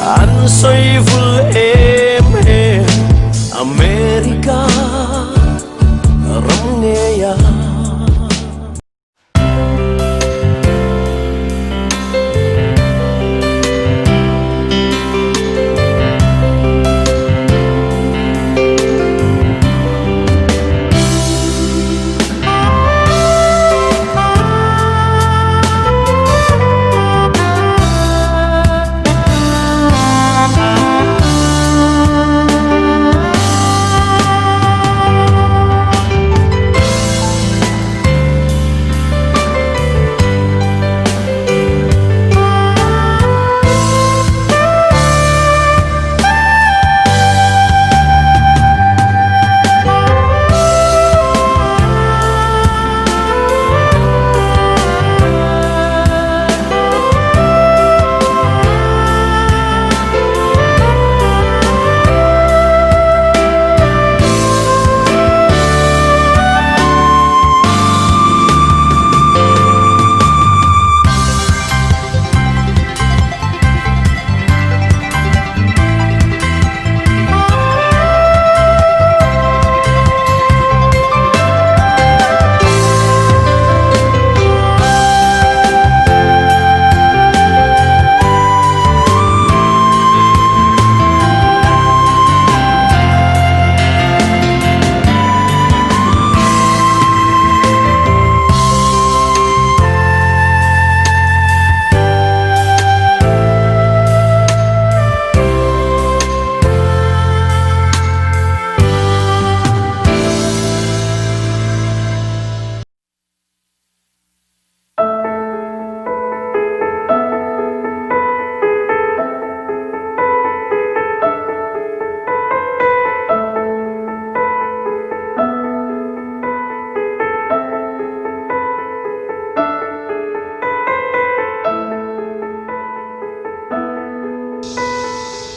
An sawi vul em em America ram ngeia.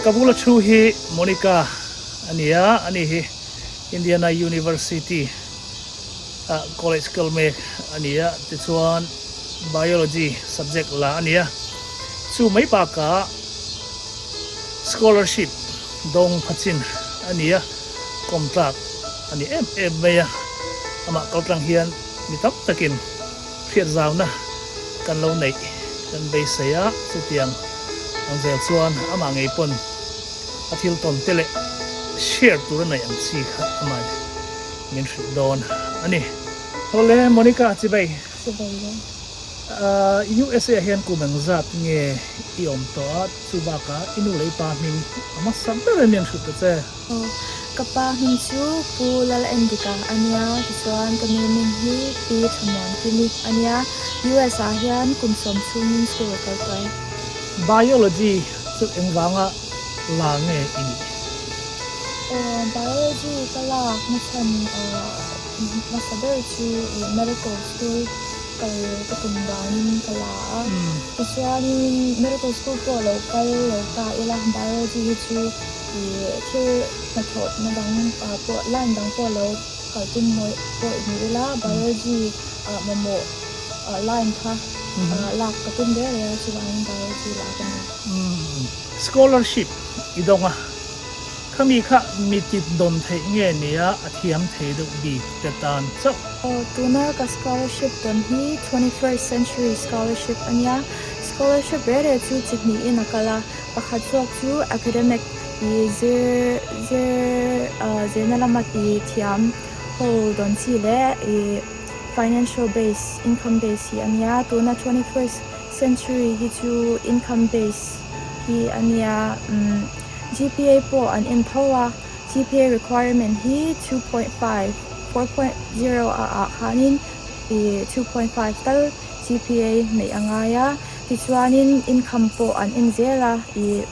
Ka bula thu hi Monica a ni a, ani hi Indiana University ah college kal mek a ni a, tichuan Biology subject la a ni a, chu mai bakah scholarship dawng phachin a ni a, kawm tlak a ni em em mai a, amah kal tlang hian mi tam takin hriat zauna kan lo neih kan beisei a, chutiang ang zel chuan amah ngei pawn a thil tawn te leh share tur a neih ang chi kha amah min hrilh dawn a ni. Awle Monica Chibei. Chibei le. USA ah hian kum engzat nge i awm tawh a, chu bakah i nu leh i pa hming a hmasa ber em hian hrilh ta che. Aw, ka pa hming chu Pu Lalendika a nia, tichuan ka nu hming hi Pi Thamuankimi a nia. US ah hian kum sawm chhungin school a kal tawh e. Biology chu engvanga la nge i nih? Aw, biology ka lak nachhan hmasa ber chu i medical school kal ka tum danin ka la a. Tichuanin medical school pawh lo kal lo ta ila biology hi chu i thil hnathawhna dang pawh line dang pawh lo kal tum mawih pawh ni ila biology mamawh line kha lak ka tum ber a chuvangin biology la ka ni. Scholarship i dawng a. Khami kha mi tit dawn theih nge nia a thiam thei deuh bik te tan chauh. Aw, tuna ka scholarship dawn hi 21st century scholarship a nia. Scholarship reh reh chu chi hnihin a kal a, pakhat zawk chu academic i zir zir zirna lama i thiam ho dawn chi leh i financial base, income base hi a nia. Tuna 21st century hi chu income base hi a nia. GPA pawh an en tho a, GPA requirement hi 2.5, 4.0 ah ah khanin ih 2.5 tal GPA neih a ngai a, tichuanin income pawh an en zel a, ih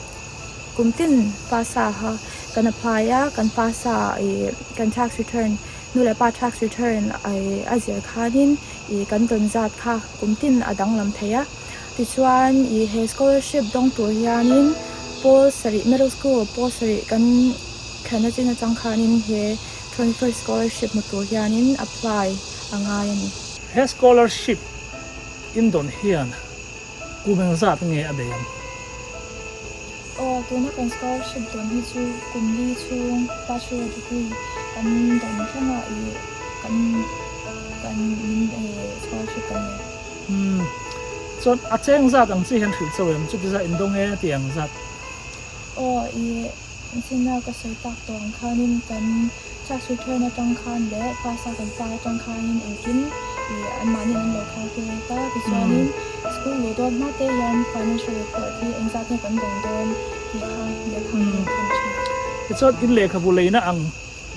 kum tin pasa kha kan apply a, kan pasa ih kan tax return nu leh pa tax return a zir khanin ih kan dawn zat kha kum tin a danglam thei a. Tichuan ih he scholarship dawng tur hianin pawl sarih middle school pawl sarih kan thlenna chin atang khanin he 21st scholarship hmu tur hianin apply a ngai a ni. He scholarship in dawn hian kum engzat nge a bei ang? Aw, tuna kan scholarship dawn hi chu kum li chhung bachelor degree kan dawn thlengah ih kan kan min scholarship kan nei. Umm, chuan a cheng zat ang chi hian hrilh chauh em? Chuti zat indawng e tih ang zat. Aw, ih china ka sawi tak tawh ang khanin kan class return atang khan leh class a kan file atang khanin engkim ih anmahni an lo calculate a, tichuanin school luh dawn hma te hian financial report hi engzat nge kan dawng dawn tih kha lehkha an lo thawn thin. Tichuan in lehkhabu leina ang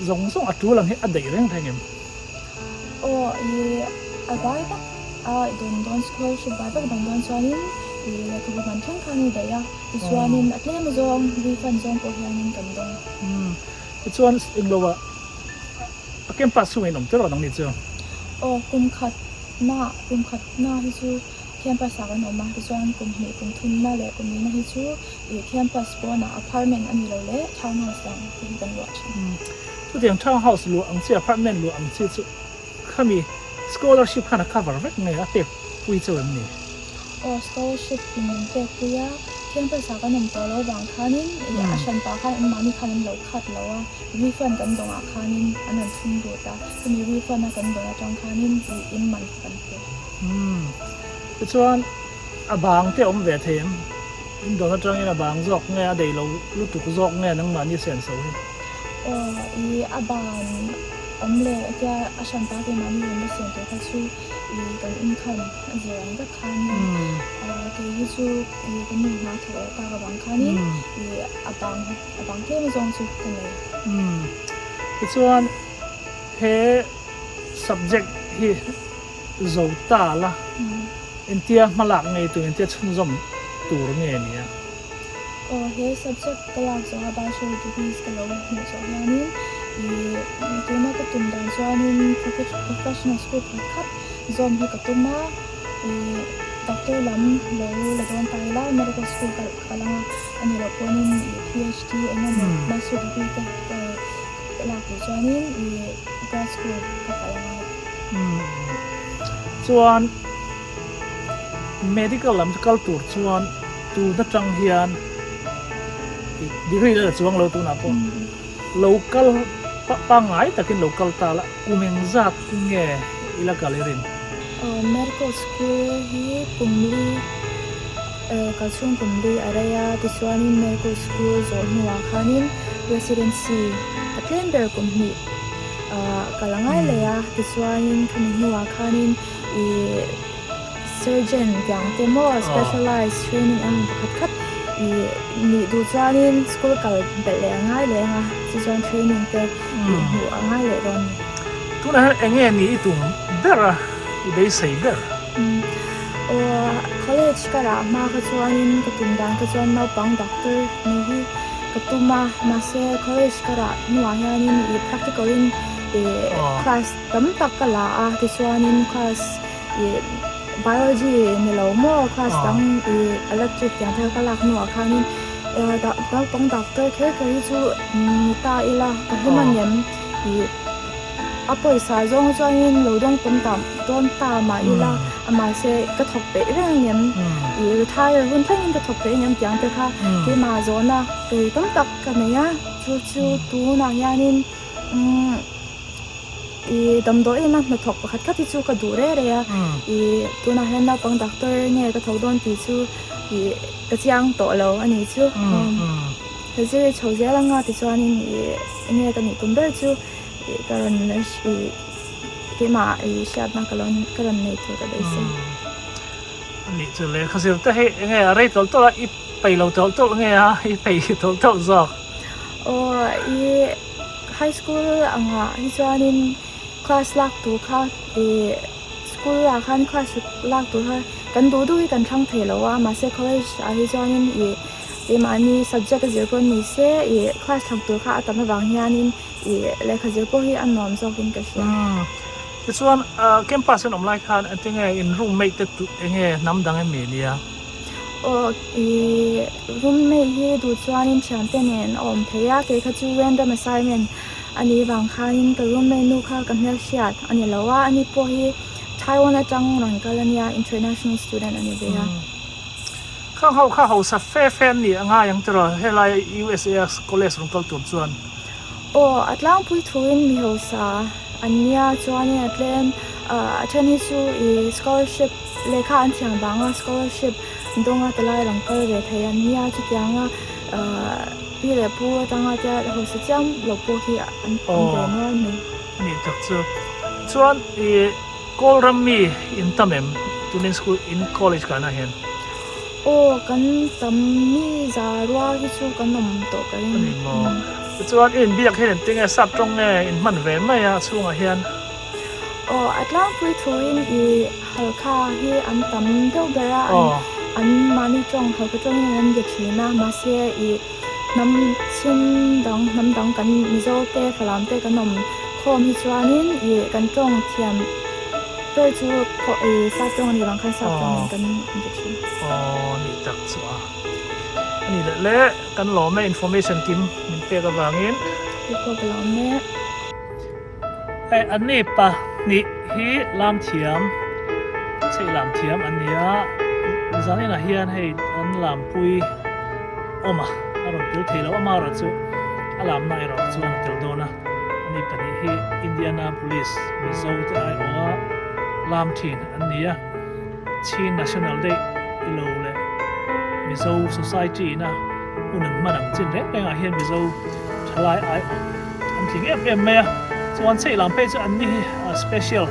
zawng zawng a tul ang hi a daih reng reng em? Aw, ih a vai vak a dawn dawn scholarship vai vak dawn dawn chuanin ih lehkhabu man thleng khan i daih a, tichuanin a tlem zawng refund zawng pawh hianin kan dawng. Umm, tichuan englo ah a campus chhungah in awm teuh ang ni chu? Aw, kum khat na kum khat na hi chu campus ah kan awm a, tichuan kum hnih kum thum na leh kum lina hi chu ih campus pawnah apartment a ni lo leh town house dang te hi kan luah thin. Umm, Chutiang town house luah ang chi, apartment luah ang chi chu khami scholarship khan a cover vek nge a pek pui chauh em ni? Aw, scholarship in min pek pui a, campus ah kan awm tawh lo vang khanin ih a hran pah khan anmahni khan an lo khat lo a, refund kan dawngah khanin an rawn thum lut a, chumi refund a kan dawn atang khanin ih in man kha kan pe. Umm, tichuan a bang te a awm ve thei em? In dawn atangin a bang zawk nge a deih lo lutuk zawk nge nangmahni senso hi? Aw i a ban awm leh hetia a hran ta keimahni rawn la siam tur kha chu i kan income a zir ang vek khan nia kei hi chu i ka nu hna thawh leh tak avang khanin i a bang a bang tlem zawng chu ka nei. Umm tichuan he subject hi zo ta la entia hmalak ngei tur entia chhunzawm tur nge nia? Aw he subject ka lak zawh a bachelor degrees ka lo hmuh zawh hianin ih tuna ka tum dan chuanin professional school pakhat khat zawm hi ka tum a ih doctor lam lo la dawn ta ila medical school ka kal ang a ani loh pawhin ih PhD eng emaw master degree te ka lak duh chuanin ih grad school ka kal ang a. Chuan medical lam chu kal tur chuan tun atang hian degree la la chuang lo tunah pawh lo kal pangngai takin lo kal ta la kum engzat nge i la kal i rin? Medical school hi kum li kal chhung kum li a rei a tichuanin medical school zawh hnuah khanin residency a tlem ber kum hnih kal a ngai leh a tichuanin khami hnuah khanin ih surgeon tiang te maw specialized training ang pakhat khat ih nih duh chuanin school kal belh leh a ngai leh ang a chu chuan training te ih hmuh a ngai leh dawn a ni. Tunah hian eng nge ni i tum ber a i beisei ber? Aw college ka rah hma kha chuanin ka tum dan kha chuan naupang doctor nih hi ka tum a mahse college ka rah hnuah hianin ih practical in ih class Tam tak ka la a, tichuanin class ih biology ni lo maw class dang ih electric tiang te kha ka lak hnuah khanin naupang doctor kher kher hi chu ni ta ila ka hlim angem ih a pawisa zawng chuanin lo dawng tam tam dawn ta mah ila mahse ka thawk peih reng angem ih retire hun thlengin ka thawk peih angem tiang te kha keimah zawhna kei tam tak ka nei a chu chu tunah hianin umm. I damdawi ina hnathawk pakhat khat hi chu ka duh reh reh a, i tunah hian naupang doctor nge ka thawk dawn tih chu i ka chiang tawh lo a ni chu. Ka zir chho zel anga tichuanin i enge ka nih tum ber chu i ka rawn i keimah i hriatna ka lo ka rawn nei tur ka beisei. A nih chu lehkha zir te hei enge a rei tawlh tawlh a i peih lo tawlh tawlh nge a i peih tawlh tawlh zawk? Aw i. High school angah hi chuanin class lak tur kha ih school ah khan class lak tur kha kan duh duh hi kan thlang thei lo a mahse college ah hi chuanin ih keimahni subject a zir pawh ni se ih class thlang tur kha a tam avang hianin ih lehkha zir pawh hi a nuam zawkin ka hria. Umm tichuan campus an awm lai khan enge in roommate te enge hnam dang em mi nia? Aw ih roommate hi duh chuanin thiante nen a awm thei a, kei kha chu random assignment a nih vang khanin ka roommate nu kha ka hmelhriat a ni lo a, ani pawh hi Taiwan atang rawn kal a nia, international student a ni ve a. Khang ho kha hausa fe fe an ni a ngai ang tiraw helai USA a college rawn kal tur chuan. Aw, a tlangpui thuin mi hausa an nia chuanin a tlem a then hi chu i scholarship lehkha an thiam vanga scholarship dawnga tilai rawn kal ve thei an nia chutianga pi leh pu atanga tia hausa chiam lo pawh hi an awm ve nual mai. Aw, a nih tak chu. Chuan i Kawl ram mi in tam em tunin school in college kana hian? Aw kan tam mi za rual hi chu kan awm tawh ka ring. Ani maw? Tichuan i inbiak hian engtin nge sap tawng nge in hman ve mai a chhungah hian? Aw a tlangpui thuin i halkha hi an tam deuh ber a, an mahni tawng halkha tawngin an be thin a, mahse i hnam chin dang hnam dang kan Mizo te Falam te kan awm khawm hi chuanin i kan tawng thiam ber chu i sap tawng a nih vang khan sap tawngin kan be thin. Aw nih tak chu a. A nih leh le kan lawm e information kim min pek avangin. Kei pawh ka lawm e. Hei an ni pahnih hi lam thiam chheih lam thiam an ni a zaninah hian hei an lampui awm a a rawn tel thei lo a amaherawh chu a lamna erawh chuan a tel dawn a ani pahnih hi Indianapolis Mizo te aiawha lam thin an ni a Chin National Day ilo leh Mizo Society ina hun an hman ang chin reng rengah hian Mizo thalai aiawh an tling em em mai a chuan chheih lam phei chu an ni hi special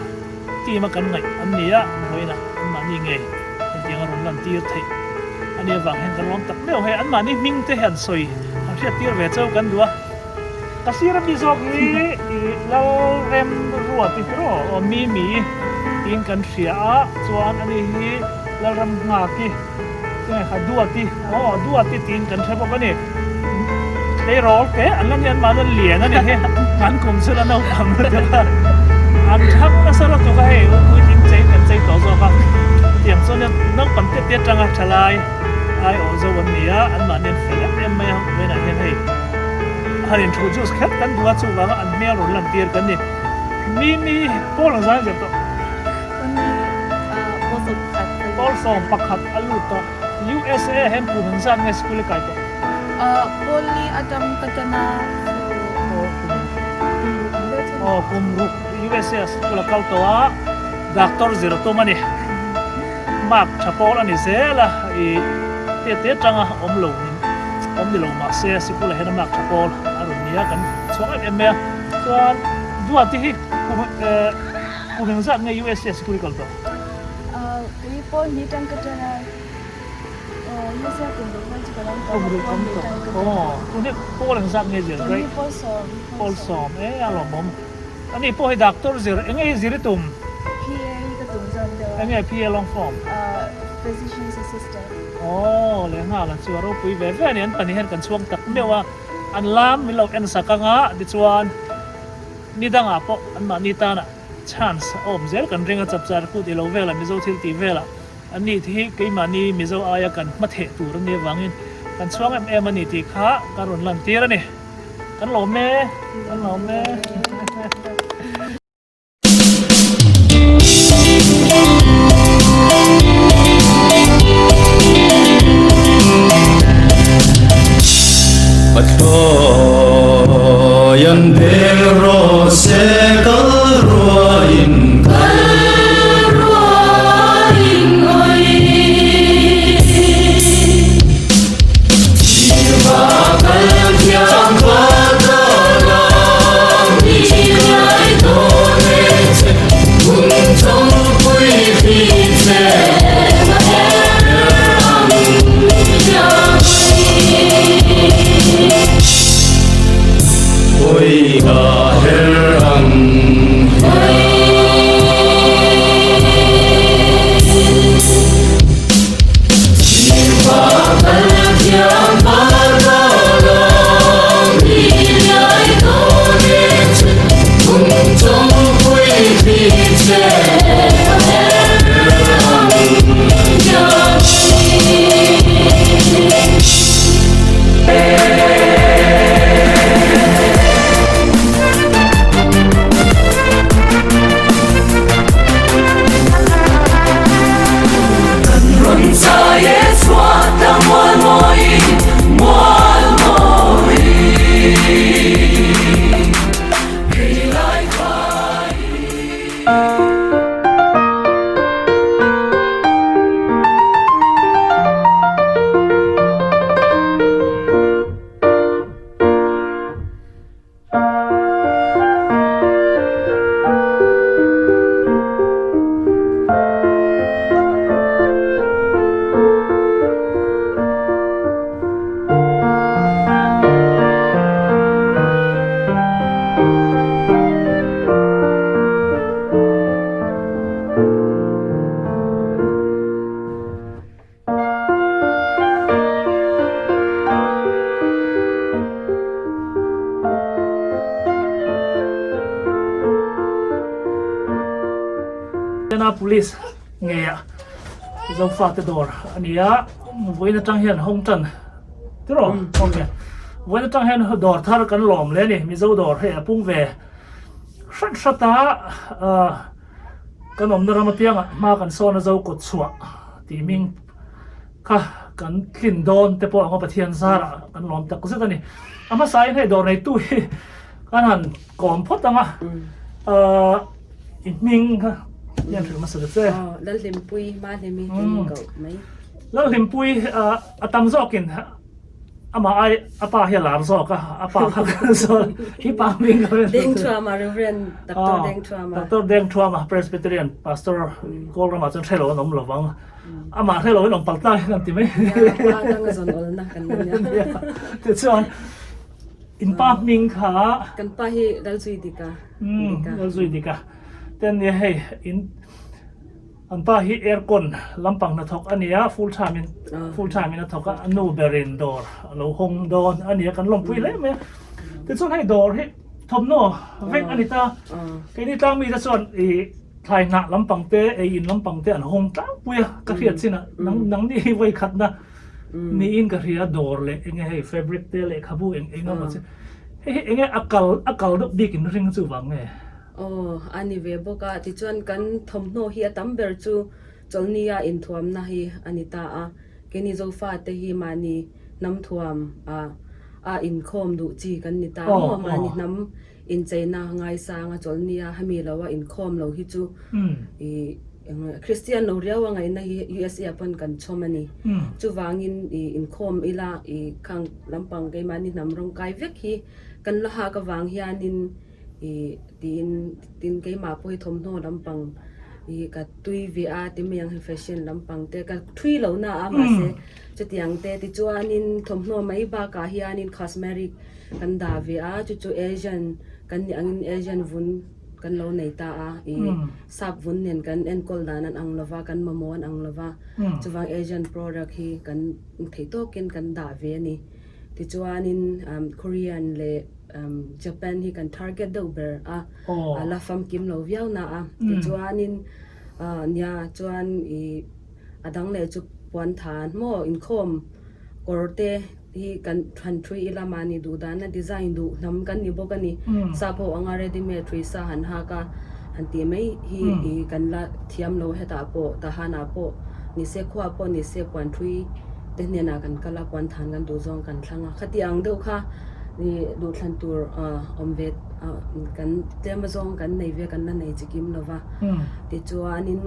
team a kan ngaih an ni a vawiinah anmahni ngei hetiang a rawn lan tir theih a nih avang hian kan lawm tak meuh hei anmahni hming te hian sawi an hriat tir ve chauh kan duh a ka sir ami zawk hi ih Lalrem Ruati tiraw aw Mimi tiin kan hria a chuan ani hi Lalram Nghaki Tinge kha Duati aw Duati tiin kan hre bawk a ni. Tleirawl te an la ni an mahni an lian a ni hi an kum chu la naupang lutuk a an thang nasa lutuk a hei u puitling chei kan chei tawh zawk a chutiang chuan naupang te te atanga thalai ai awh zo an ni a an mahni an fel em em mai a vawiinah hian hei han inthu juice kher kan duh a chuvanga an hmel rawn lan tir kan ni Mimi Paul ang zai zir tawh. Pawl sawm pakhat a lut tawh. USA hian kum ang zat nge school i kai tawh? Pawl ni atang ka tan a so kum ruk ang deuh chu. Aw kum ruk USA school a kal tawh a doctor zir a tum a ni. Mark tha pawl a ni zel a i te te tanga awm lo awm ni lo mahse sikul ah hian a mark tha pawl a rawn ni a kan chhuak em em mai a. Chuan Duati hi kum kum engzat nge USA sikul i kal tawh? Kei pawl ni tang ka tan a, USA kum ruk vel chu ka lo tawh a, pawl ni tang ka tan a. Tun hi pawl engzat nge zir? Tun hi pawl sawm. Pawl sawm e a lawmawm. Ani pawh hi doctor zir, enge hi zir i tum? PA hi ka tum zawk deuh a. Enge PA long form? Physician's assistant. Aw lehnghal an chu a ropui ve ve a ni, an pahnih hian kan chhuang tak meuh a, an lam min lo en sak anga tichuan ni dangah pawh anmahni tanah Chance a awm zel kan ring a, chapchar kut ilo velah Mizo thil tih velah an ni hi keimahni Mizo aia kan hma theh tur a nih avangin kan chhuang em em a ni tih kha ka rawn lan tir a ni. Kan lawm e, kan lawm e. Pathlawi an beng rawh se kal ruain kal ruain awi. Thirva kal thiam kal dawn mi ngai dawn e che hun chawngpui hri che Minneapolis ngeiah Zofate dawr a ni a, vawiin atang hian hawng tan tiraw ok vawiin atang hian dawr thar kan lawm hle a ni Mizo dawr hei a pung ve hrat hrat a ah kan awmna ram apiangah hma kan sawn a zo kawt chhuah tih hming kha kan tlin dawn te pawh anga Pathian zarah kan lawm tak zet a ni. A hmasain hei dawr neitu hi kan han kawm phawt ang a, ahh i hming kha hian hrilh hmasa ta che. Aw, Lalhlimpui Mahlimi tih koh mai. Lalhlimpui a tam zawkin Amah ai a pa hi a lar zawk a, a pa kha kan sawn hi pa hming ka rin. Deng Thuama, Reverend Doctor Deng Thuama. Doctor Deng Thuama, Presbyterian Pastor Kawl ramah chuan hrelo an awm lo vang. Amah hrelo in awm pal tlak hi kan ti mai. Nia, pa dang a zawn awlna kan nei a. Tichuan in pa hming kha. Kan pa hi Lalzui Dika. Lalzui Dika. Ten nia hei in. An pa hi aircon lampang hnathawk a ni a, full time in full time in a thawk a, a nu berin dawr a lo hawng dawn a ni a, kan lawmpui hle mai a. Tichuan hei dawr hi thawmhnaw vek a ni ta, keini tlang mite chuan ih thlai hnah lampang te, ei in lampang te an hawng tlangpui a, ka hriat chin ah nang nangni hi vawi khatna niin ka hria dawr leh enge hei fabric te lehkhabu eng eng emaw chu hei hi enge a kal a kal deuh bik in ring chu vang nge? Aw, a ni ve bawk a. Tichuan kan thawmhnaw hi a tam ber chu chawlhnia inthuamna hi a ni ta a. Keini Zofate hi mahni hnam thuam a a inkhawm duh chi kan ni ta maw? Mahni hnam incheina ngaisanga chawlhnia hemi loa inkhawm lo hi chu i Kristian lo riau a ngaihna hi USA ah pawn kan chhawm a ni. Chuvangin i inkhawm ila i khang lampang keimahni hnam rawngkai vek hi kan la hak avang hianin I tiin tin keimah pawh hi thawmhnaw lampang i ka tui ve a ti mai ang hei fashion lampang te ka thui lo na a mahse chutiang te tichuanin thawmhnaw mai bakah hianin cosmetic kan dah ve a chu chu Asian kan nih angin Asian vun kan lo nei ta a i sap vun nen kan enkawl dan an ang lova kan mamawh an ang lova chuvang Asian product hi kan theih tawkin kan dah ve a ni tichuanin Korean leh Japan hi kan target deuh ber a, a la famkim lo viau na a. Tichuanin nia chuan i a dang leh chu puan than maw inkhawm kawr te hi kan han thui ila mahni duh dana design duh hnam kan ni bawk a ni. Sap ho anga ready made thui sa han hak a han tih mai hi i kan la thiam lo hetah pawh Tahan ah pawh ni se khuaah pawh ni se puan thui te hnenah kan kal a puan than kan duh zawng kan thlang a khati ang deuh kha Ih duhthlan tur awm ve kan tlem azawng kan nei ve kan la nei chi kim lo va. Tichuanin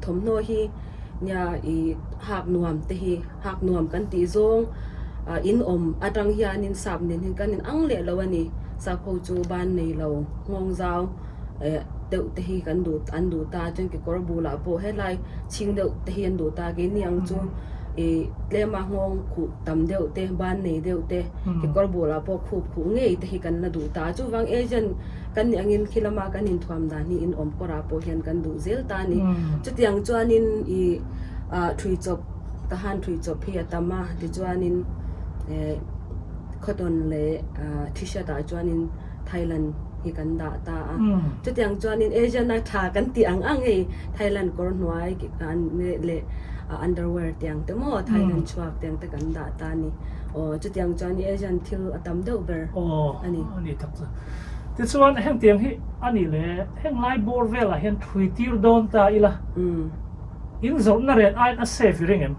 thawmhnaw hi nia ih hak nuam te hi hak nuam kan tih zawng in awm atang hianin sap nen hian kan inang leh lo a ni. Sap ho chu ban nei lo nghawng zau deuh te hi kan duh an duh ta chuan kekawr bulah pawh helai chhing deuh te hi an duh ta keini ang chu ih tlema nghawng khuh tam deuh te ban nei deuh te kekawr bulah pawh khup khuh ngei te hi kan la duh ta a chuvang Asian kan nih angin khi lama kan inthuam dan hi in awm kawrah pawh hian kan duh zel ta a ni chutiang chuanin ih ah thui chawp tahan thui chawp hi a tam a tichuanin eh cotton leh ah t-shirt ah chuanin Thailand hi kan dah ta a chutiang chuanin Asian a tha kan tih ang ang hei Thailand kawr hnuai leh underwear tiang te maw Thailand chhuak tiang te kan dah ta a ni aw chutiang chuan Asian thil a tam deuh ber a ni. Aw a ni tak chu. Tichuan heng tiang hi a ni le heng lai bawr velah hian thui tir dawn ta ila. In zawrhna ren aiin a safe i ring em?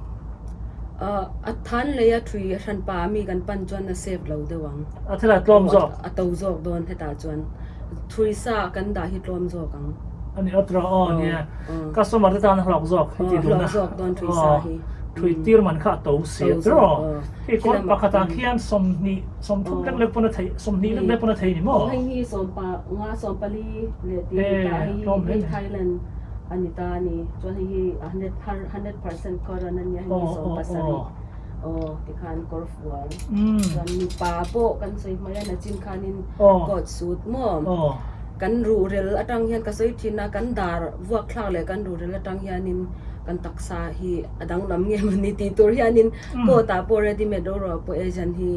A than lei a thui a hranpa a mi kan pan chuan a safe lo deuh ang. A thil a tlawm zawk. A to zawk dawn hetah chuan. Thui sa kan dah hi tlawm zawk ang. A ni atra aw nia. Customer te tan a hlawk zawk heti duhna. Hlawk zawk dawn thui sa hi. Thui tir man kha a to si a tiraw. Hei kawr pakhatah khian 20 30 lek lek pawn a theih 20 lek lek pawn a thei ni maw? Hei hi sawmpa nga sawmpali leh tih a ni ta hei hi Thailand. A ni ta a ni. Chuan hei hi a 100 percent cotton a nia, hei hi 70 aw tikhan kawr fual. Chuan mipa pawh kan sawi hmai a nachin khanin coat suit maw kan ruhrel atang hian ka sawi thin a, kan dar vuak thlak leh kan ruhrel atang hianin kan taksa hi a danglam nge mawni tih tur hianin coat ah pawh ready made ro ro ah pawh Asian hi.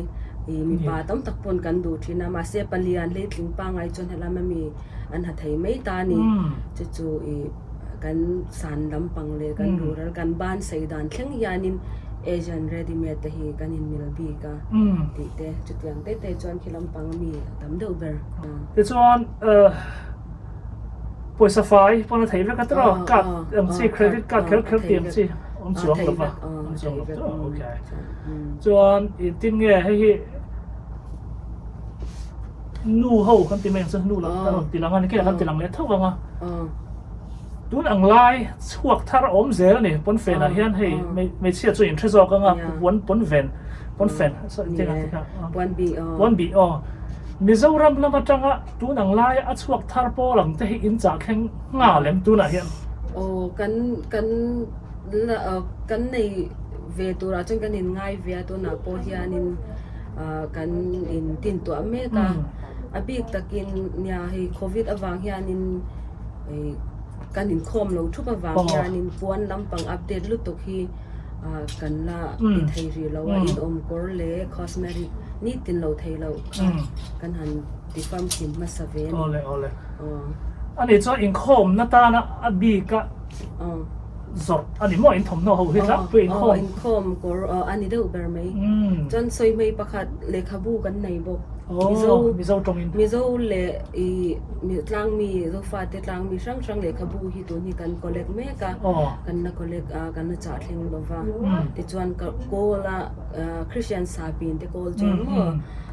I mipa tam tak pawn kan duh thin a, mahse palian hleitling pangngai chuan helama mi an ha thei mai ta a ni. Chu chu i kan san lampang leh kan rural kan ban sei dan thleng hianin Asian ready made te hi kan inmil bik a tih te chutiang te te chuan khi lampang mi a tam deuh ber. Tichuan pawisa fai pawn a thei vek a tiraw card ang chi credit card kher kher tih ang chi awm chuang lo va awm chuang lo tiraw okay chuan engtin nge hei hi nu ho kan ti mai ang chu nu lam kan rawn ti lang a ni kei kan ti lang leh tho ang a tun ang lai chhuak thar a awm zel a ni pawnfen ah hian hei hmeichhia chu in hre zawk ang a puan pawnven pawnfen puan bih aw Mizoram lam atanga tun ang laia a chhuak thar pawl ang te hi in chah thleng nghal em tunah hian? Aw kan kan kan nei ve turah chuan kan in ngai ve a tunah pawh hianin kan in tin tuah mek a a bik takin nia hei covid avang hianin kan inkhawm lo thup avang hianin puan lampang update lutuk hi kan la ti thei rih lo a inawm kawr leh cosmetic nitin lo thei loh kha kan han ti famkim hmasa ve a ni. Awle awle. Ani chuan inkhawmna tana a bika zawrh a ni maw inthawmhnaw ho hi tlangpui inkhawm. Aw inkhawm kawr a ni deuh ber mai. Chuan sawihmei pakhat lehkhabu kan nei bawk. Mizo Mizo tawngin. Mizo leh i tlangmi Zofate tlangmi hrang hrang lehkhabu hi tun hi kan collect mek a. Kan la collect a kan la chah thleng lo va. Tichuan kawl a Christian sapin te kawl chuan maw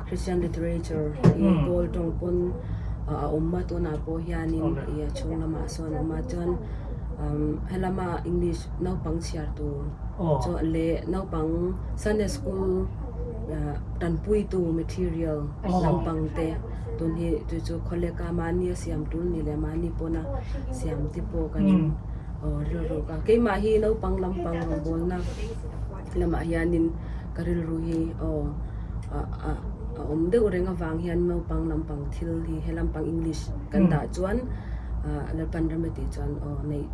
Christian literature i kawl tawng pawn a awm a tunah pawh hianin i a chhung lamah sawn a awm a chuan helama English naupang chhiar tur chu leh naupang Sunday school tanpuitu material lampang te tun hi chu chu khawleka mahni a siam tul ni leh mahni pawna siam te pawh kan rilru ka keimah hi naupang lampang rawngbawlna lamah hianin ka rilru hi aw a awm deuh reng avang hian naupang lampang thil hi he lampang English kan dah chuan Lalpan rem a tih chuan aw neih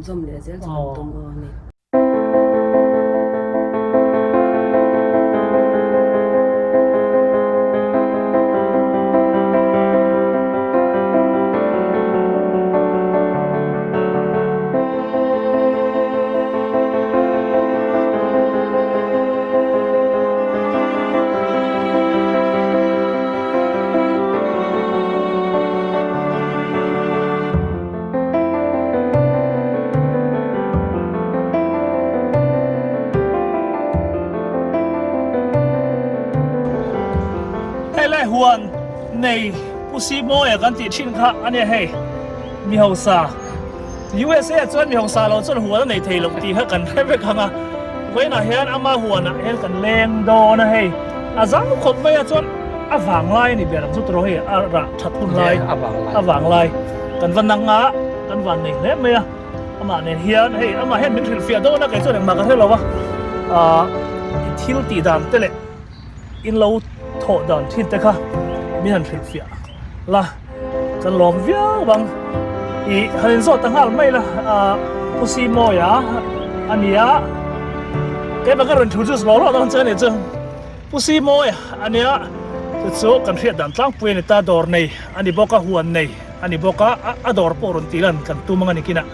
zawm leh zel chu kan tum aw a ni. Hei lai huan nei Pu Simoia kan tih thin kha a nia hei mi hausa USA chuan mi hausa lo chuan huan a nei thei loh tih kha kan hre vek ang a vawiinah hian ama huanah hian kan leng dawn a hei a zau khawp mai a chuan a vang lai a ni ber ang chu tawh hei a rah that hun lai a vang lai kan va nang a kan van nei hle mai a amah nen hian hei amah hian min hrilhfiah dawn a kei chuan engmah ka hre lo a ah thil tih dan te leh in lo thawh dan thin te kha min han hrilhfiah la kan lawm viau ang i han in zawt ta nghal mai la ah Pu Simawia a ni a keimah ka rawn introduce lawh lawh dawn che a ni chu. Pu Simawi a nia, chu chu kan hriat dan tlangpui a ni ta, dawr nei a ni bawk a, huan nei a ni bawk a, a dawr pawh rawn tih lan kan tum ang a ni kinah.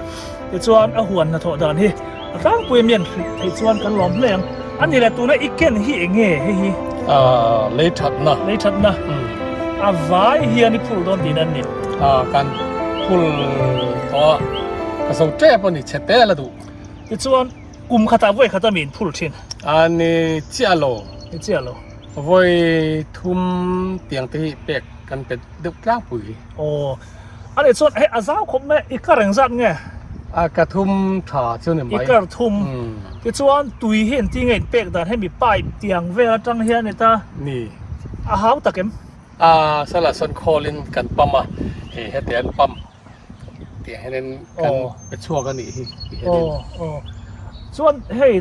Tichuan a huan hnathawh dan hi a tlangpui a mian hrih theih chuan kan lawm hle ang. A ni le, tuna i ken hi eng nge hei hi? Aaa, lei thatna. Lei thatna. A vai hian i phul dawn tihna an ni. Aaa, kan phul tawh a, ka zo tep a ni, chhe te la duh. Tichuan. Kum khatah vawi khat a mi in phul thin. A ni chiah lo. Ni chiah lo. Vawi thum tiang te hi pek kan pe deuh tlangpui. Aw. A nih chuan hei a zau khawp mai i kar engzat nge? A ka thum tha chu ni mai. I kar thum. Tichuan tui hi engti nge in pek dan hemi pipe tiang vel atang hian i ta. Ni. A hau tak em? A sala sawn khawlin kan pump a, hei heti an pump. Tiang hianin kan pe chhuak a nih hi ti hianin. Aw aw chuan hei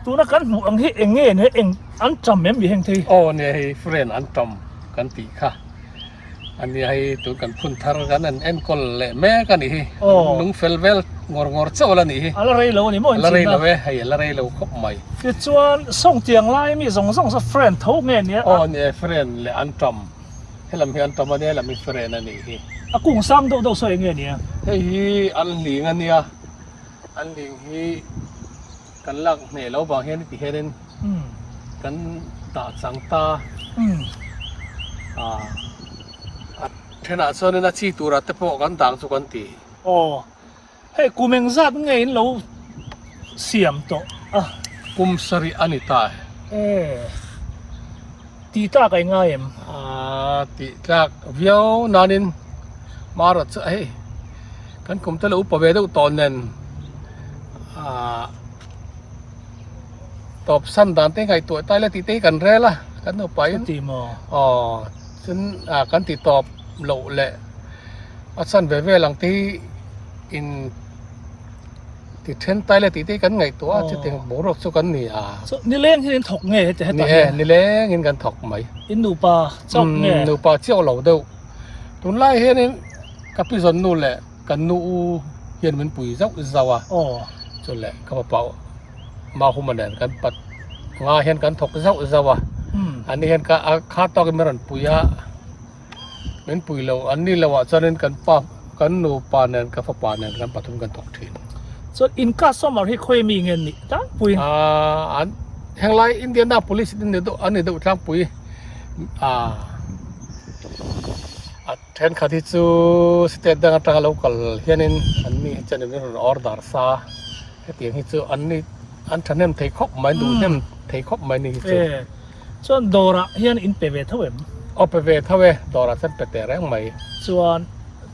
tuna kan hmuh ang hi eng nge nia eng an tam em mi heng thei? Aw nia hei friend an tam kan tih kha. A nia hei tun kan phun thar kan an enkawl leh mek a nih hi. Lung fel vel ngawr ngawr chauh la nih hi. A la rei lo a ni maw in chinna? A la rei lo e, hei a la rei lo khawp mai. Tichuan sawngtiang lai mi zawng zawng saw friend tho nge nia? Aw ni e, friend leh an tam. Helam hi an tam a nia, helam hi friend a nih hi. A kung sang deuh deuh saw eng nge nia? Hei hi an hling a nia, an hling hi kan lak hneh lo vang hian ti hianin kan dah chang ta a, a thenah chuanin a chi turah te pawh kan dang chu kan ti. Aw, hei kum engzat nge in lo siam tawh a? Kum sarih a ni ta e. E, tih tlak a i ngai em? A, tih tlak viau nanin marawt chu hei kan kum te lo upa ve deuh tawh nen ah tawp san dan te ngaihtuah ta ila tih te hi kan rel a kan nupa in Chuti maw? Aw chun ah kan ti tawp loh leh a chan ve vel ang te hi in ti then ta ila tih te hi kan ngaihtuah a chutiang boruak chu kan ni a. Chu nileng hian in thawk nge heti hetah hian? Ni e nileng in kan thawk mai. In nupa chauh nge? Nupa chiah lo deuh tunlai hianin ka pi zawn nu leh Kan nu u hian min pui zauh zauh a, chu leh ka fapa Mahuma nen kan pat nga hian kan thawk zauh zauh a, ani hian ka a kha tawkin min rawn pui a, min pui lo an ni loh ah chuanin kan pa kan nupa nen ka fapa nen kan pathum kan thawk thin. Chuan in customer hi khawi mi nge nih tlangpui? Aaa an henglai Indianapolis an ni deuh an ni deuh tlangpui aa. Thenkhat hi chu state dang atanga lo kal hianin an mi hi chuan in rawn order sa hetiang hi chu an ni an thahnem thei khawp mai duh hnem thei khawp mai ni hi chu. E chuan dawrah hian in pe ve tho em? Aw pe ve tho e, dawrah chuan pe teh reng mai. Chuan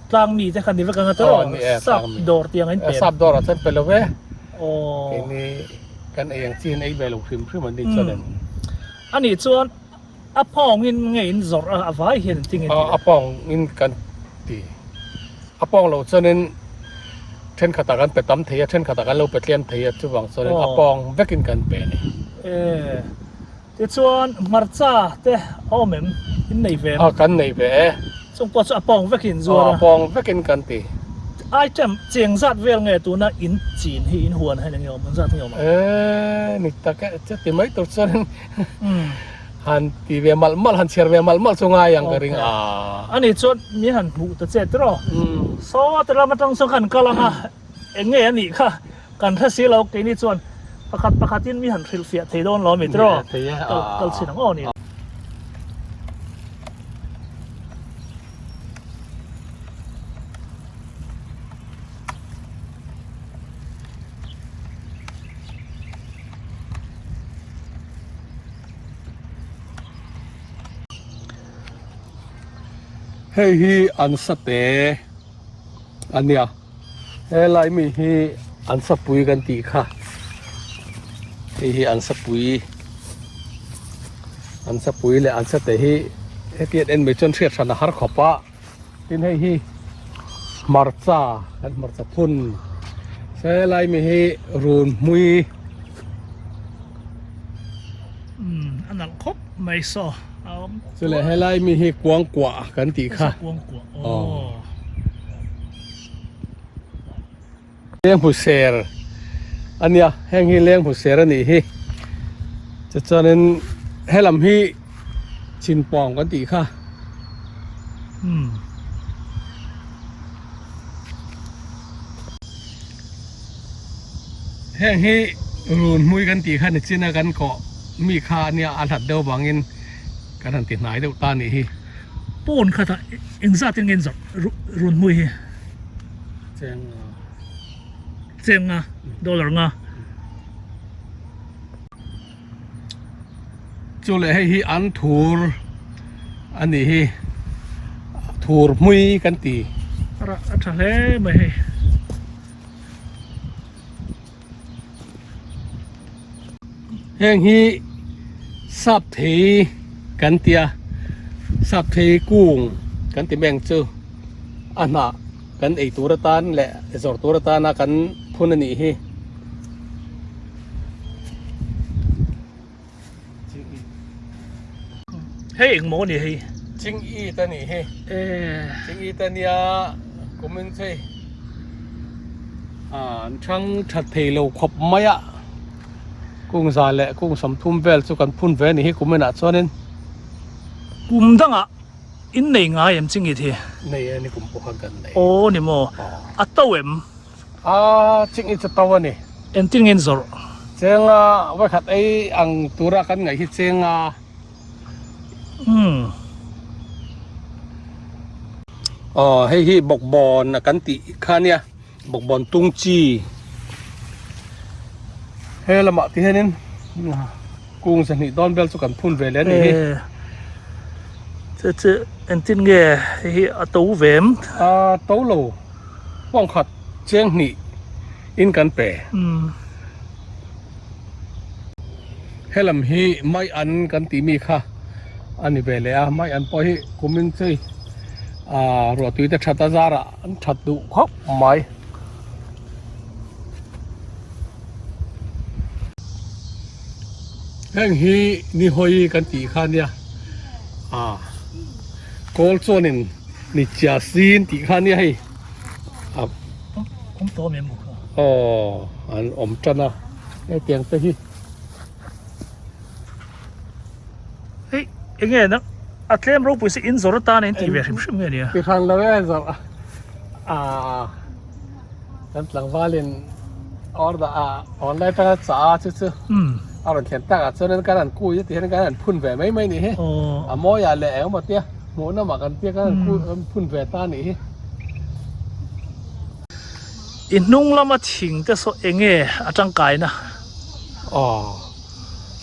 tlang mi te kha ni vek anga tawh sap dawr tiang in pe em? Sap dawrah chuan pe lo ve. Keini kan ei ang chi in ei ve lo hrim hrim an ni chuan em. Anih chuan A pawngin nge in zawrh a, a vai hian engtin nge tih? A pawngin kan ti. A pawng lo chuanin thenkhatah kan pe tam thei a, thenkhatah kan lo pe tlem thei a, chuvang chuanin a pawng vekin kan pe a ni. E, tichuan hmarcha te a awm em? In nei ve em? A, kan nei ve e. Chung pawh chu a pawng vekin zuar a. A pawng vekin kan ti. Item cheng zat vel nge tuna in chin hi in huan hian enge awm, an zat nge awm ang? E, ni tak e, chuti mai tur chuanin Han ti ve malh malh, han chhiar ve malh malh chu ngai ang ka ring a. Ani chuan min han hmuh ta che tiraw. Saw te lam atang chuan kan kal ang a, eng nge a nih kha kan hre si lo, keini chuan pakhat pakhatin mi han hrilhfiah thei dawn lo a mi tiraw. Kal chhin ang aw ni. Hei hi an sa te a nia helai mi hi an sapui kan tih kha hei hi an sapui an sapui leh an sate hi hetiang en mai chuan hriat hran a har khawp a. Tin hei hi hmarcha kan hmarcha phun helai mi hi run hmui. Umm a nalh khawp mai saw a awm. Chu leh helai mi hi kuang kuah kan tih kha. Kuang kuah aw. Leng hmu ser a nia heng hi leng hmu ser a nih hi tichuanin helam hi chinpawng kan tih kha umm heng hi run hmui kan tih kha nichina kan kawh mi kha a nia a hlat deuh avangin kan han ti hnai deuh ta a nih hi. Pawn khatah engzat in nge in zawrh run hmui hi? Cheng nga. Cheng nga, dollar nga. Chu leh hei hi an thur a nih hi, thur hmui kan ti. A rah a tha hle mai hei. Heng hi sap thei kan tia sap thei kung kan ti mai ang chu a hnah kan ei tur atan leh zawrh tur atana kan phun a nih hi. Hei engmaw a ni hei? Ching it a nih hi. Ching it a nia kumin chu hei an thang that thei lo khawp mai a kung za leh kung sawmthum vel chu kan phun ve a nih hi kuminah chuanin. Kum dangah in nei ngai em ching it hi? Nei e ni kum pawh khan kan nei. Aw ni maw? A to em? A ching it chu to a ni. Engtin nge in zawrh? Chenga vawikhat ei ang tura kan ngaih hi chenga. Umm. Aw hei hi bawkbawn a kan tih kha nia bawkbawn tung chi he lamah ti hianin kung zahnih dawn vel chu kan phun ve leh a nih hi. Che che engtin nge hei hi a to ve em? A to lo huang khat cheng hnih in kan pe. Umm. Helam hi mai an kan tih mi kha a ni ve leh a, mai an pawh hi kumin chei ah ruahtui te that a zarah an that duh khawp mai. Heng hi ni hawi kan tih kha nia ah kawl chuanin ni chia sin tih kha nia hei. Awm tawh em em kha. Aw an awm tan a hetiang te hi. Hei enge na a tlem ropui se in zawrh atan a in tih ve hrim hrim nge nia. Ti hran lo e zawrh a kan tlangvalin order a online atanga chah a chu chu a rawn thlen takah chuan kan han kui a ti hian kan han phun ve mai mai nih hi a mawiah leh engemaw tia. Hmuh lamah kan piak a, an phun ve ta a nih hi. I hnung lama thing te saw enge a tangkaina? Aw,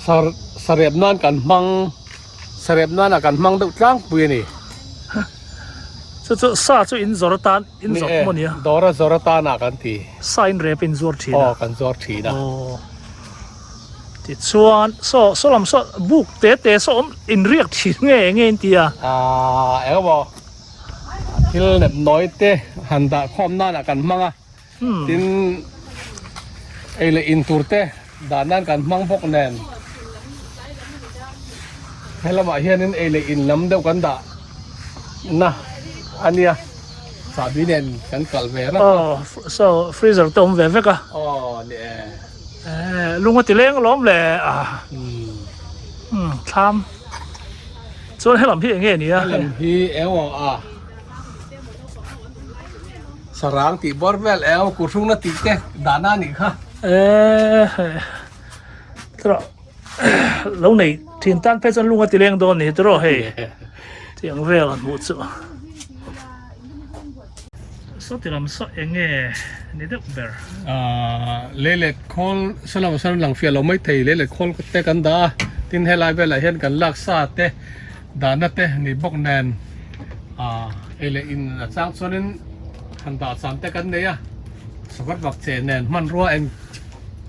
sar sarep nan kan hmang, sarep nana kan hmang deuh tlangpui a ni. Chu chu sa chu in zawr atan in zawrh maw nia? Ni e, dawra zawr atana kan ti. Sa in rep in zuar thin a? Aw, kan zuar thin a. Aw. Tichuan saw saw lam saw buk te te saw awm inriak thin nge nge in ti a. Aaa eng emaw thil nep nawi te han dah khawm nan ah kan hmang a tin ei leh in tur te dah nan kan hmang bawk nen he lamah hianin ei leh in lam deuh kan dah na a nia chahbi nen kan kalh ve rap a. Aw saw freezer te awm ve vek a. Aw ni e. Eh lung a ti leng alawm le a umm thlam chuan helam hi enge nia helam hi eng a sarang tih bawr vel eng kuhrung na tih te dahna a nih kha eh tawh lo nei thin tan phei chuan lung a ti leng dawn ni tawh hei tiang vel an hmuh chu. Sawti lam saw enge ni deuh ber? Aaa leilet khawl saw lamah sawn lang fiah lo mai thei leilet khawl te kan dah a tin helai velah hian kan lak sa te dahna te ni bawk nen aaa ei leh in a chang chuanin han dah chan te kan nei a sabat vak che nen hmanrua eng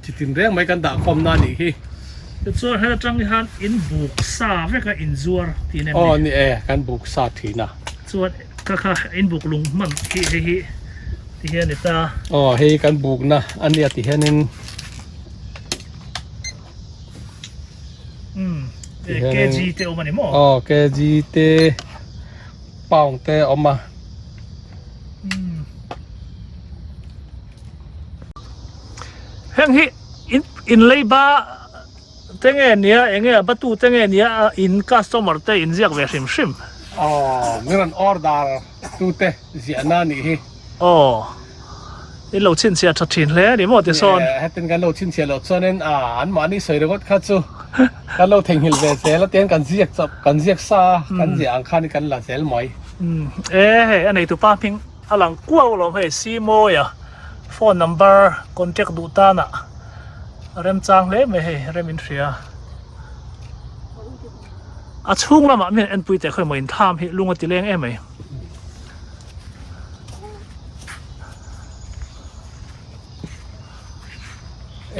chi tin reng mai kan dah khawm na a nih hi. Tichuan heta tang hian in buk sa vek a inzuar tih nem ni? Aw ni e kan buk sa thin a. Chuan. Kha kha in buk lung hman khi hei hi ti hian ni ta. Aw hei kan bukna a nia ti hianin. Umm kg te awm a ni maw? Aw kg te pound te a awm a. Umm heng hi in in leiba Te nge nia enge a batu te nge nia a in customer te in ziak ve hrim hrim. Aw min rawn order tu te ziah na nih hi. Aw in lo chhinchhiah tha thin hle a ni maw tisawn. Ni e hetin kan lo chhinchhiah loh chuanin a an mahni sawi ringawt kha chu kan lo theihnghilh ve zel a tiang kan ziak chawp kan ziak sa a kan ziah ang khan kan la zel mai. Umm e hei a neitupa hming a lang kuau alawm hei Simawia phone number contact duh tanah. A remchang hle mai hei rem in hria. A chhung lamah mian enpui teh khawi maw in thlam hi lung a ti leng em mai.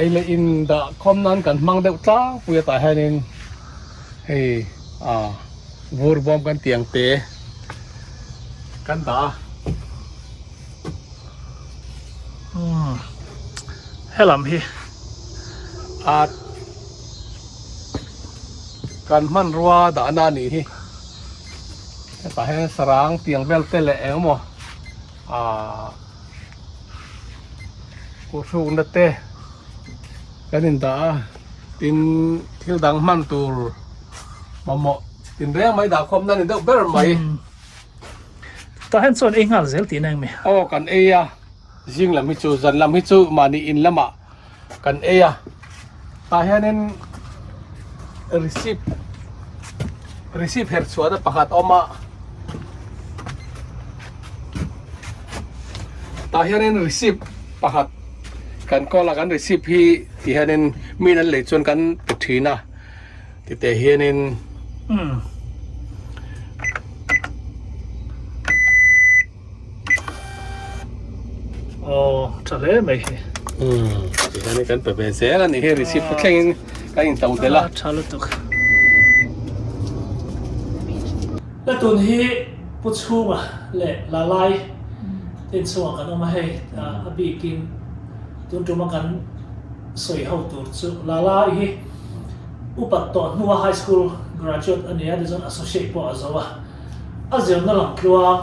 Ei leh in dah khawm nan kan hmang deuh tlangpui a tah hianin hei a vur bawm kan tiang te kan dah a. Umm helam hi a kan hmanrua dahna a nih hi. Hetah hian sarang tiang vel te leh eng emaw ah kuhrukna te kan indah a tin thil dang hman tur mamawh tin reng mai dah khawm na ni deuh ber mai. Tah hian chuan ei nghal zel tihna eng mi? Aw kan ei a zing lam hi chu zan lam hi chu mahni in lamah kan ei a tah hianin receipt receipt herh chhuahna pakhat a awm a tah hianin receipt pakhat kan kawl a kan receipt hi ti hianin mi an lei chuan kan pe thin a titeh hianin Aw tha hle mai hi. Umm tihian kan pe ve zel a nih hi receipt te thlengin kan in to delh a. Tha lutuk. La tun hi Pu Chhunga leh Lalai te inchhungah kan awm a hei a bikin tun tuma kan sawi ho tur chu Lalai hi upat tawh hnua high school graduate a ni a tichuan associate pawh a zo a. A zirna lam tluang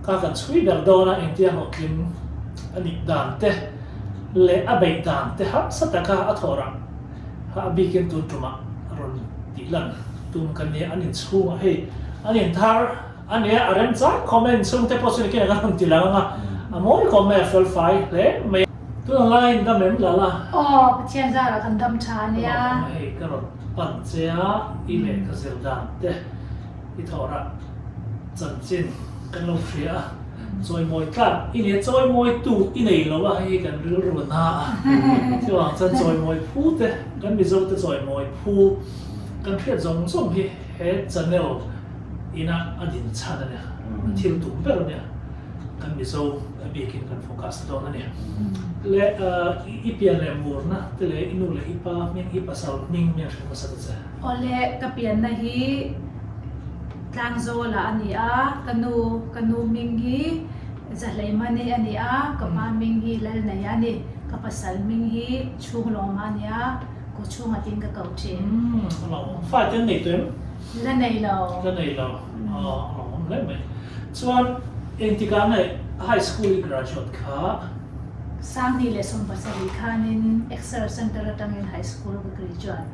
kha kan chhui ber dawn a, engtia hlawhtling a nih dan te leh a beih dan te harsa taka a thawh rah kha a bikin tun tumah rawn tih lan tum kan nia, an inchhungah hei an inthar a nia, a remchang comment chhung te pawh chu nikin an rawn ti lang ang a, a mawi kawm mai a fel fai hle mai a. Tuna laiin dam em lal a? Aw, Pathian zarah kan dam tha a nia. Hei ka rawn pan che a, i lehkha zir dan te. I thawhrah chanchin kan lo hria a, chawimawi tlak i nia, chawimawitu i nei lo a, hei hi kan rilru a na a, chuvang chuan chawimawi phu te, kan Mizo te chawimawi phu kan hriat zawng zawng hi he channel ina a din chhan a nia, a thil tum ber a nia, kan Mizo a bikin kan focus dawn a ni. Le i pian leh murna te leh i nu leh i pa hming, i pasal hming mi a hre hmasa ta che. Awle, ka pianna hi Tlangzawla a ni a, ka nu, ka nu hming hi Zahleimani a ni a, ka pa hming hi Lalneia a ni, ka pasal hming hi Chhunglawma a ni a, Ko chhunga tiin ka ko thin. Umm, a lawmawm. Fate an nei tawh em? La nei lo. La nei lo. Aw, a lawmawm hle mai. Chuan, engtikah nge high school i graduate kha? 2017 khanin Excel Centre atangin high school ka graduate.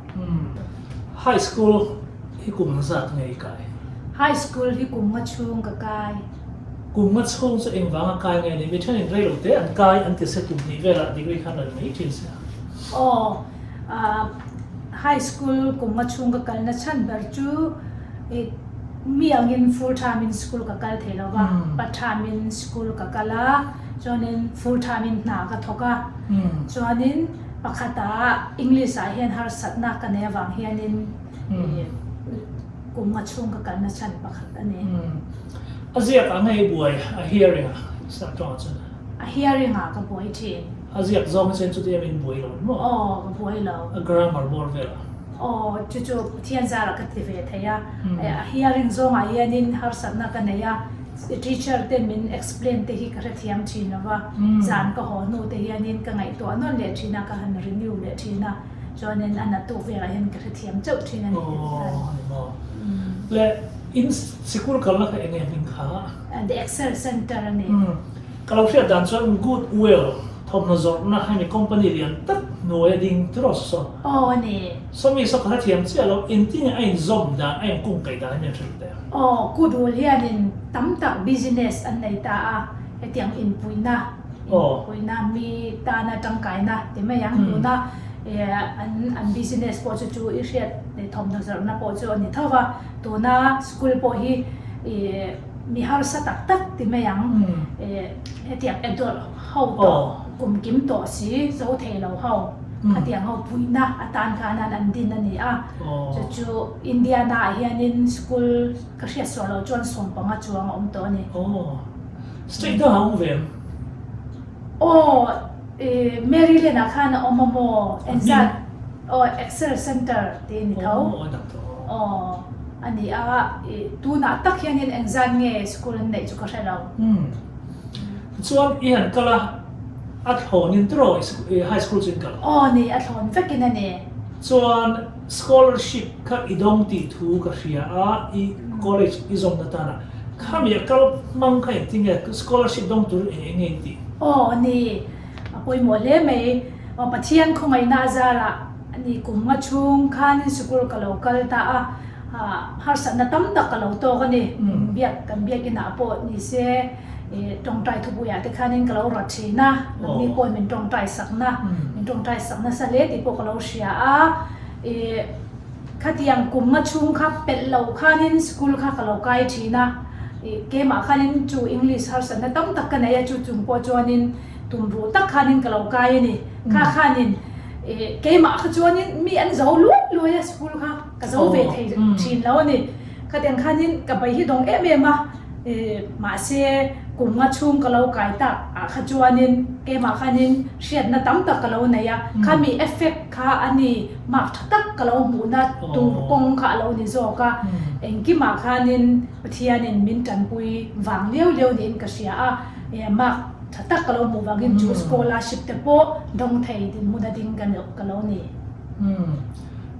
High school hi kum zat nge i kai? High school hi kum nga chhung ka kai. Kum nga chhung chu engvanga kai nge ni? Mi thenin rei lo te an kai an ti se kum hnih velah degree khan an nei thin sia. Aw, high school kum nga chhung ka kalna chhan ber chu mi angin full time in school ka kal thei lo va, part time in school ka kal a, chuanin full time in hna ka thawk a, chuanin Pakhatah English ah hian harsatna ka nei avang hianin kum nga chhung ka kalna chhan pakhat a ni. A ziak ah ngei buai a hearing ah Sir tawngah chuan? A hearing ah ka buai thin. A ziak zawng hi chuan chuti em in buai lo maw? Aw ka buai lo. A grammar bawr vel ah? Aw chu chu Pathian zarah ka ti ve thei a. A hearing zawngah hianin harsatna ka nei a. Teacher ten min explain te hi ka hrethiam thin lo va, zan ka haw hnu te hianin ka ngaihtuah nawn leh thin a, ka han renew leh thin a, chuanin a naktuk velah hian ka hrethiam chauh thin a ni. Aw ani maw. Le in sikul kalna kha eng nge hming kha? The Excel Center a ni. Ka lo hriat dan chuan Good Will thawmhnaw zawrhna hemi company lian tak hnuai a ding tiraw saw? Aw a ni. Sawmi saw ka hrethiam chiah lo, engtin nge a inzawm dan, a inkungkaih dan hi min hrilh teh. Aw, Kudul hianin tam tak business an nei ta a, hetiang inpuihna, inpuihna mi tana tangkaina ti mai ang tuna an an business pawh chu chu i hriat thawmhnaw zawrhna pawh chu a ni tho va, tuna school pawh hi mi harsa tak tak ti mai ang hetiang adult ho tawh kum kim tawh si zo thei lo ho khatiang ho puihna atan khanan an din a ni a, chu chu Indiana ah hianin school ka hriat suah loh chuan 15 chuang a awm tawh a ni. Aw, state dangah a awm ve em? Aw, Maryland ah khan a awm a maw? Engzat? Aw, Excel Center tih a ni tho. Aw, a dang tho. Aw, a ni a, tunah tak hianin engzat nge school an neih chu ka hre lo. Umm, chuan i han kal a, a thlawnin tiraw i high school chu in kal? Aw ni, a thlawn vekin a ni. Chuan. Scholarship kha i dawng tih thu ka hria a, i college i zawmna tana khami a kal hmang kha engtin nge scholarship dawng tur eng eng nge in tih? Aw ni, a pawimawh hle mai. Aw Pathian khawngaihna a zarah ni kum nga chhung khanin sikul ka lo kal ta a, harsatna tam tak ka lo tawk a ni. Biak kan biakinah pawh ni se tawngtai thupuiah te khanin ka lo rat thin a, nangni pawhin min tawngtai sakna, min tawngtai sak nasa hle tih pawh ka lo hria a. Khatiang kum nga chhung kha pelh lo khanin school kha ka lo kai thin a, keimah khanin chu English harsatna tam tak ka nei a, chu chung pawh chuanin tumruh tak khanin ka lo kai a ni. Kha khanin keimah kha chuanin mi an zo luai luai a school kha ka zo ve thei thin lo a ni. Khatiang khanin ka bei hi dawng em em a, mahse kum nga chhung ka lo kai tak ah kha chuanin keimah khanin hriatna tam tak ka lo nei a, khami effect kha a ni. Mark tha tak ka lo hmuhna tur kawng kha a lo ni zawk a, engkimah khanin Pathianin min tanpui vang liau liau niin ka hria a, mark tha tak ka lo hmuh vangin chu scholarship te pawh dawng thei dinhmun a ding ka lo ni.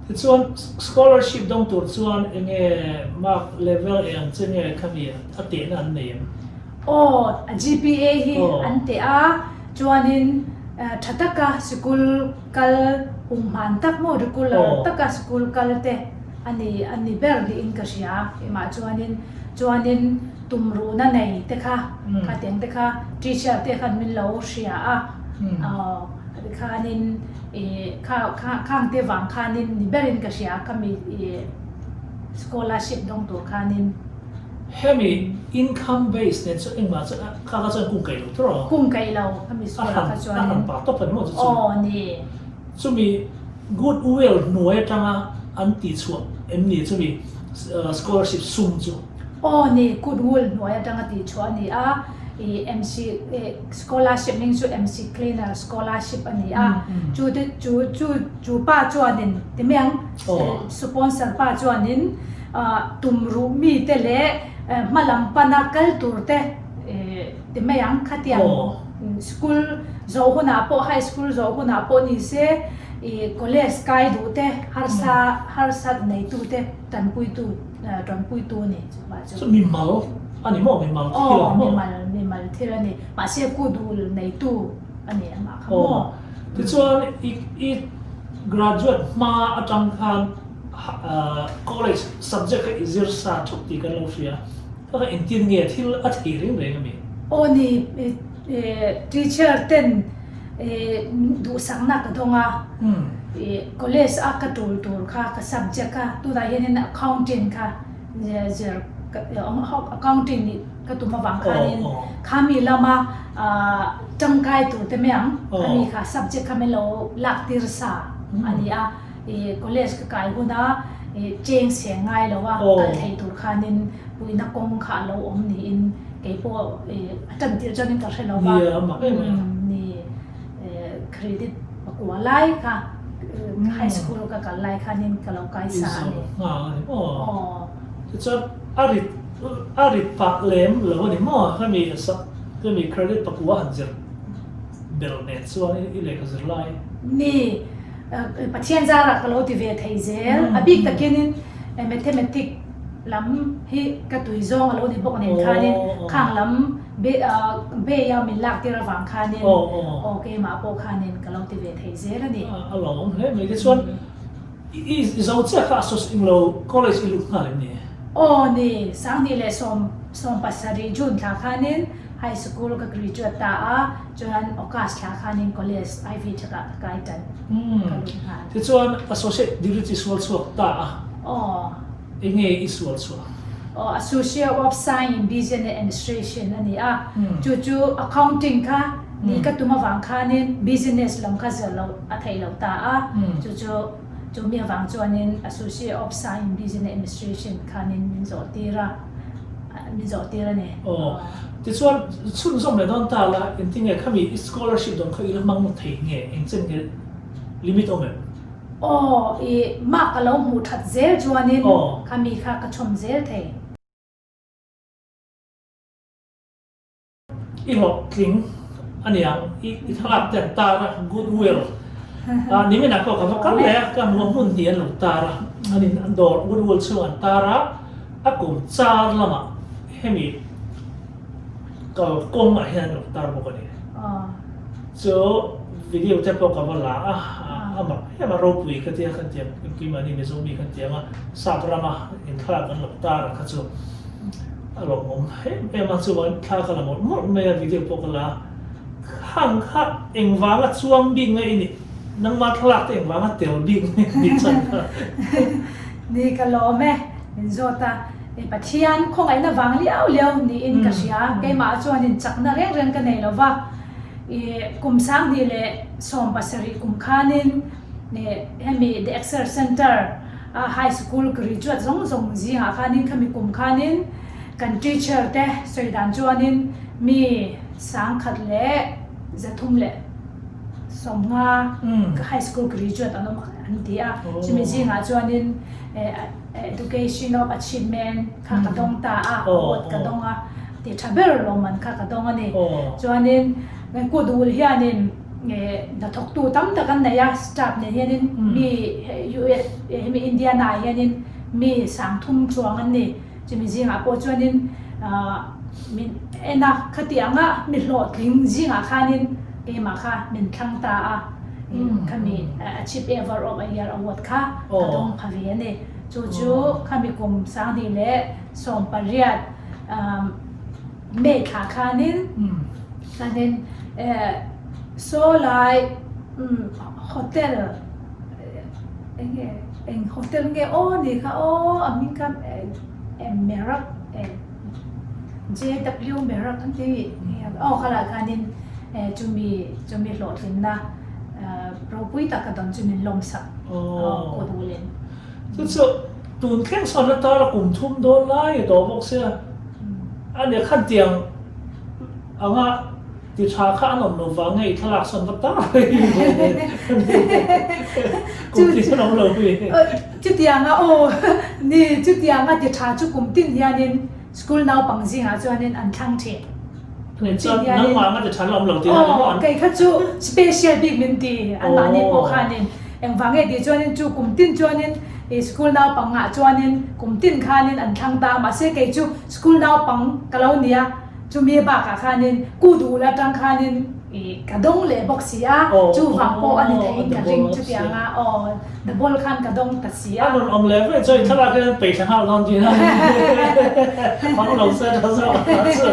Tichuan scholarship dawng tur chuan enge mark level eng che nge khami a tehna an nei em? Aw, a GPA hi an teh a, chuanin tha taka sikul Kal pumhman tak maw regular taka school kal te a ni a ni ber niin ka hria keimah chuanin chuanin tumruhna nei te kha kha teng te kha teacher te khan min lo hria a aw tikhanin ih kha kha khang te vang khanin ni berin ka hria ka mi ih scholarship dawng tur khanin. Hemi income base nen chuan engmah chuan kha kha chuan kung kaih lo tur a. Kung kaih lo hemi school ah kha chuan. A hran pah tawp a ni maw chu chu. Aw ni. Chumi good will hnuai atanga an tih chhuah em ni chumi scholarship sum chu. Aw ni good will hnuai atanga tih chhuah a ni a i MC scholarship hming chu MC Cleaner scholarship a ni a chu te chu chu chu pa chuanin ti mai ang sponsor pa chuanin Tumruh mite leh hma lam pana kal tur te ti mai ang. Khatiang school zawh hunah pawh high school zawh hunah pawh ni se ih college kai duh te harsa harsat neitu te tanpuitu tanpuitu a ni chuvah chu. Chu mimal a ni maw mimal thil a ni maw? Aw mimal mimal thil a ni mahse kudul neitu a ni amah kha maw. Tichuan i i graduate hma atang khan College subject kha i zir sa thuk tih kan lo hria. Ka kha engtin nge thil a thei reng reng a mi? Aw ni, teacher ten duhsakna ka dawng a, college a ka tul tur kha ka subject kha tunah hianin accounting kha zir accounting nih ka tum avang khanin khami lama tangkai tur te mai ang, khami kha subject kha min lo lak tir sa a ni a. I college ka kai huna i cheng seng ngai lo a, kal thei tur khanin puihna kawng kha a lo awm niin kei pawh i a tan tirh chuanin ka hre lo va. Ni credit pakua lai kha high school ka kal lai khanin ka lo kai sa a ni. Aw. Tichuan a rit a rit pah lem lo a ni maw hemi hemi credit pakua han zir ber nen chuan i lehkha zir lai. Ni. Pathian zarah ka lo ti ve thei zel. A bik takinin mathematic lam hi ka tui zawng a lo ni bawk nen khanin khang lam bei a min lak tir avang khanin aw keimah pawh khanin ka lo ti ve thei zel a ni. A lawm hle mai. Tichuan i zo chiah kha Asos Englo College i lut nghal em ni? Aw ni, Sanghnih leh 17 June thla khanin High School ka graduate ta a. Chuan August thla khanin college Ivy thakah ka kai tan ka lut nghal. Tichuan Associate degree chu i sual chhuak ta a. Aw. Enge i sual chhuah? Aw, Associate of Science in Business Administration a ni a. Chu chu accounting kha ni ka tum avang khanin business lam kha zir loh a theih loh ta a. Chu chu chu mi avang chuanin Associate of Science in Business Administration khanin min zawh tir a. Min zawh tir a ni. Aw. Tichuan, chhunzawm leh dawn ta la, engtin nge khami i scholarship dawn kha i la hmang thei nge, engchen nge limit awm em? Aw, i mark ka lo hmuh that zel chuanin khami kha ka chhawm zel thei. I hlawhtling a niang, i thlalak te an tar a, goodwill. Ah nimin ah pawh ka va kal leh a, ka hmu a hmun hnih an lo tar a, an in an dawr Goodwill chhung an tar a, a kum char lamah hemi kalkawng ah hian an lo tar bawk a ni. Chu video te pawh ka va la a, a mak em a ropui ka tia kan tiang keimahni Mizo mi kan tiang a, sap rama inthlak an lo tar ang kha chu a lawmawm em em a, chuvangin thla ka la mawlh mawlh mai a video pawh ka la a, khang kha engvanga chuang bik nge i nih, nangmah thlalak te engvanga tel bik nge i nih chhan kha. Ni ka lawm e, min zawt a, Pathian khawngaihna vang liau liau niin ka hria, keimah chuanin chakna reng reng ka nei lo va. I kum 2017 kum khanin hemi The Exer Centre a High School graduate zawng zawng zingah khanin khami kum khanin kan teacher te sawi dan chuanin mi 1150 High School graduate an awm an ti a, chumi zingah chuanin Education of Achievement kha ka dawng ta a, award ka dawng a, ti tha ber lawmman kha ka dawng a ni. Chuanin kut ul hianin hnathawktu tam tak an nei a, staff nen hianin mi hemi Indiana ah hianin mi 30 chuang an ni. Chumi zingah pawh chuanin min en a, khati anga mi hlawhtling zingah khanin keimah kha min thlang ta a, khami Achiever of a Year Award kha ka dawng pha ve a ni. Chu chu khami kum 2018 May thla khanin khanin saw lai hotel eng nge eng hotel nge aw ni kha aw a hming kha Merak JW Merak an ti aw khalai khanin chumi chumi hlawhtlinna ropui tak a dawn chu min lawmsak kut ulin. Chu chu tun thleng sawn la tar a kum thum dawn lai a tawh bawk sia. A nia khan tiang anga ti tha kha an awm lo vang nge i thlalak sawn va tar hi kum tin an awm lo hi. Chutianga aw ni chutianga ti tha chu kum tin hianin School naupang zingah chuanin an thlang thin. Chuan nangmah anga ti tha la awm lo tih a ni. Kei kha chu special bik min ti anmahni pawh khanin engvang nge tih chuanin chu kum tin chuanin school naupang ah chuanin kum tin khanin an thlang ta a mahse kei chu school naupang ka lo nia chumi bakah khanin ku duh atang khanin ka dawng leh bawk si a chuvang pawh a ni theiin ka ring chutianga aw double khan ka dawng ta si a. A rawn awm leh vek chuan i thlalak hian peih thla nghal dawn tih a hmang lo se tha zawk ang chu.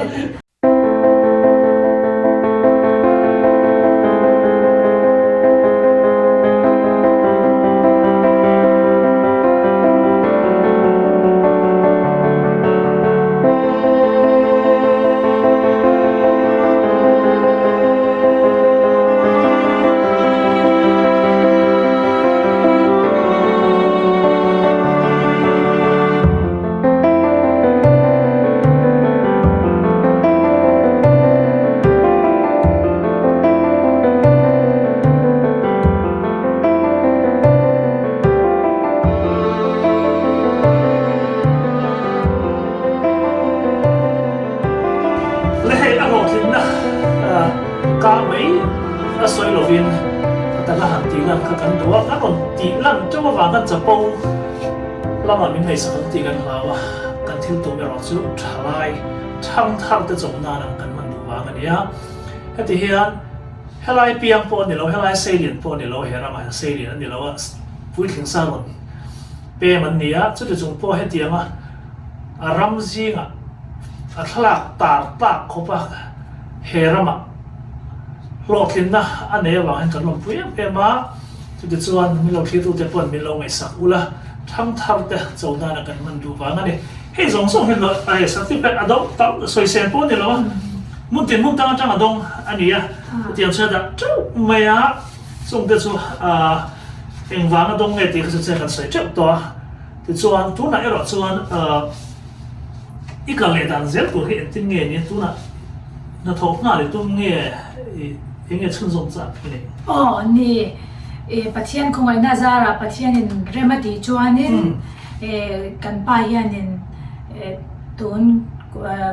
Le hei a hlawhtlinna kah mai a sawi lovin a taka han tih lan kha kan duh a, kan rawn tih lan teuh avang khan chapo lamah min ngaihsak ang tih kan hlau a, kan thil tum erawh chu thalai thangthar te chawm nan ang kan hman duh vang a ni a. Heti hian helai piang pawh a ni lo, helai seilian pawh a ni lo, he ramah hian seilian a ni lo a, puitling sa rawn pem an ni a, chuti chung pawh hetianga a ram zingah a thlalak tar tlak khawp a, he ramah hlawhtlinna a nei avang hian kan lawmpui em em a, chutichuan min lo thlirtute pawn min lo ngaihsak ula, thangthar te cho nana kan hman duh vang a ni. Hei zawng zawng hi certificate a dawng tam sawisel pawh a ni lo a, hmun tin hmun tang atang a dawng a ni a, chutiang chhiat ah teuh mai a, chungte chu engvang a dawng nge tih kha chu chian kan sawi teuh tawh a. Tichuan, tunah erawh chuan i kal leh dan zel tur hi engtin nge nia tunah hnathawh nghal i tum nge eng nge chhunzawm chak i nei? Aw ni, Pathian khawngaihna zarah Pathianin rem a tih chuanin kan pa hianin tun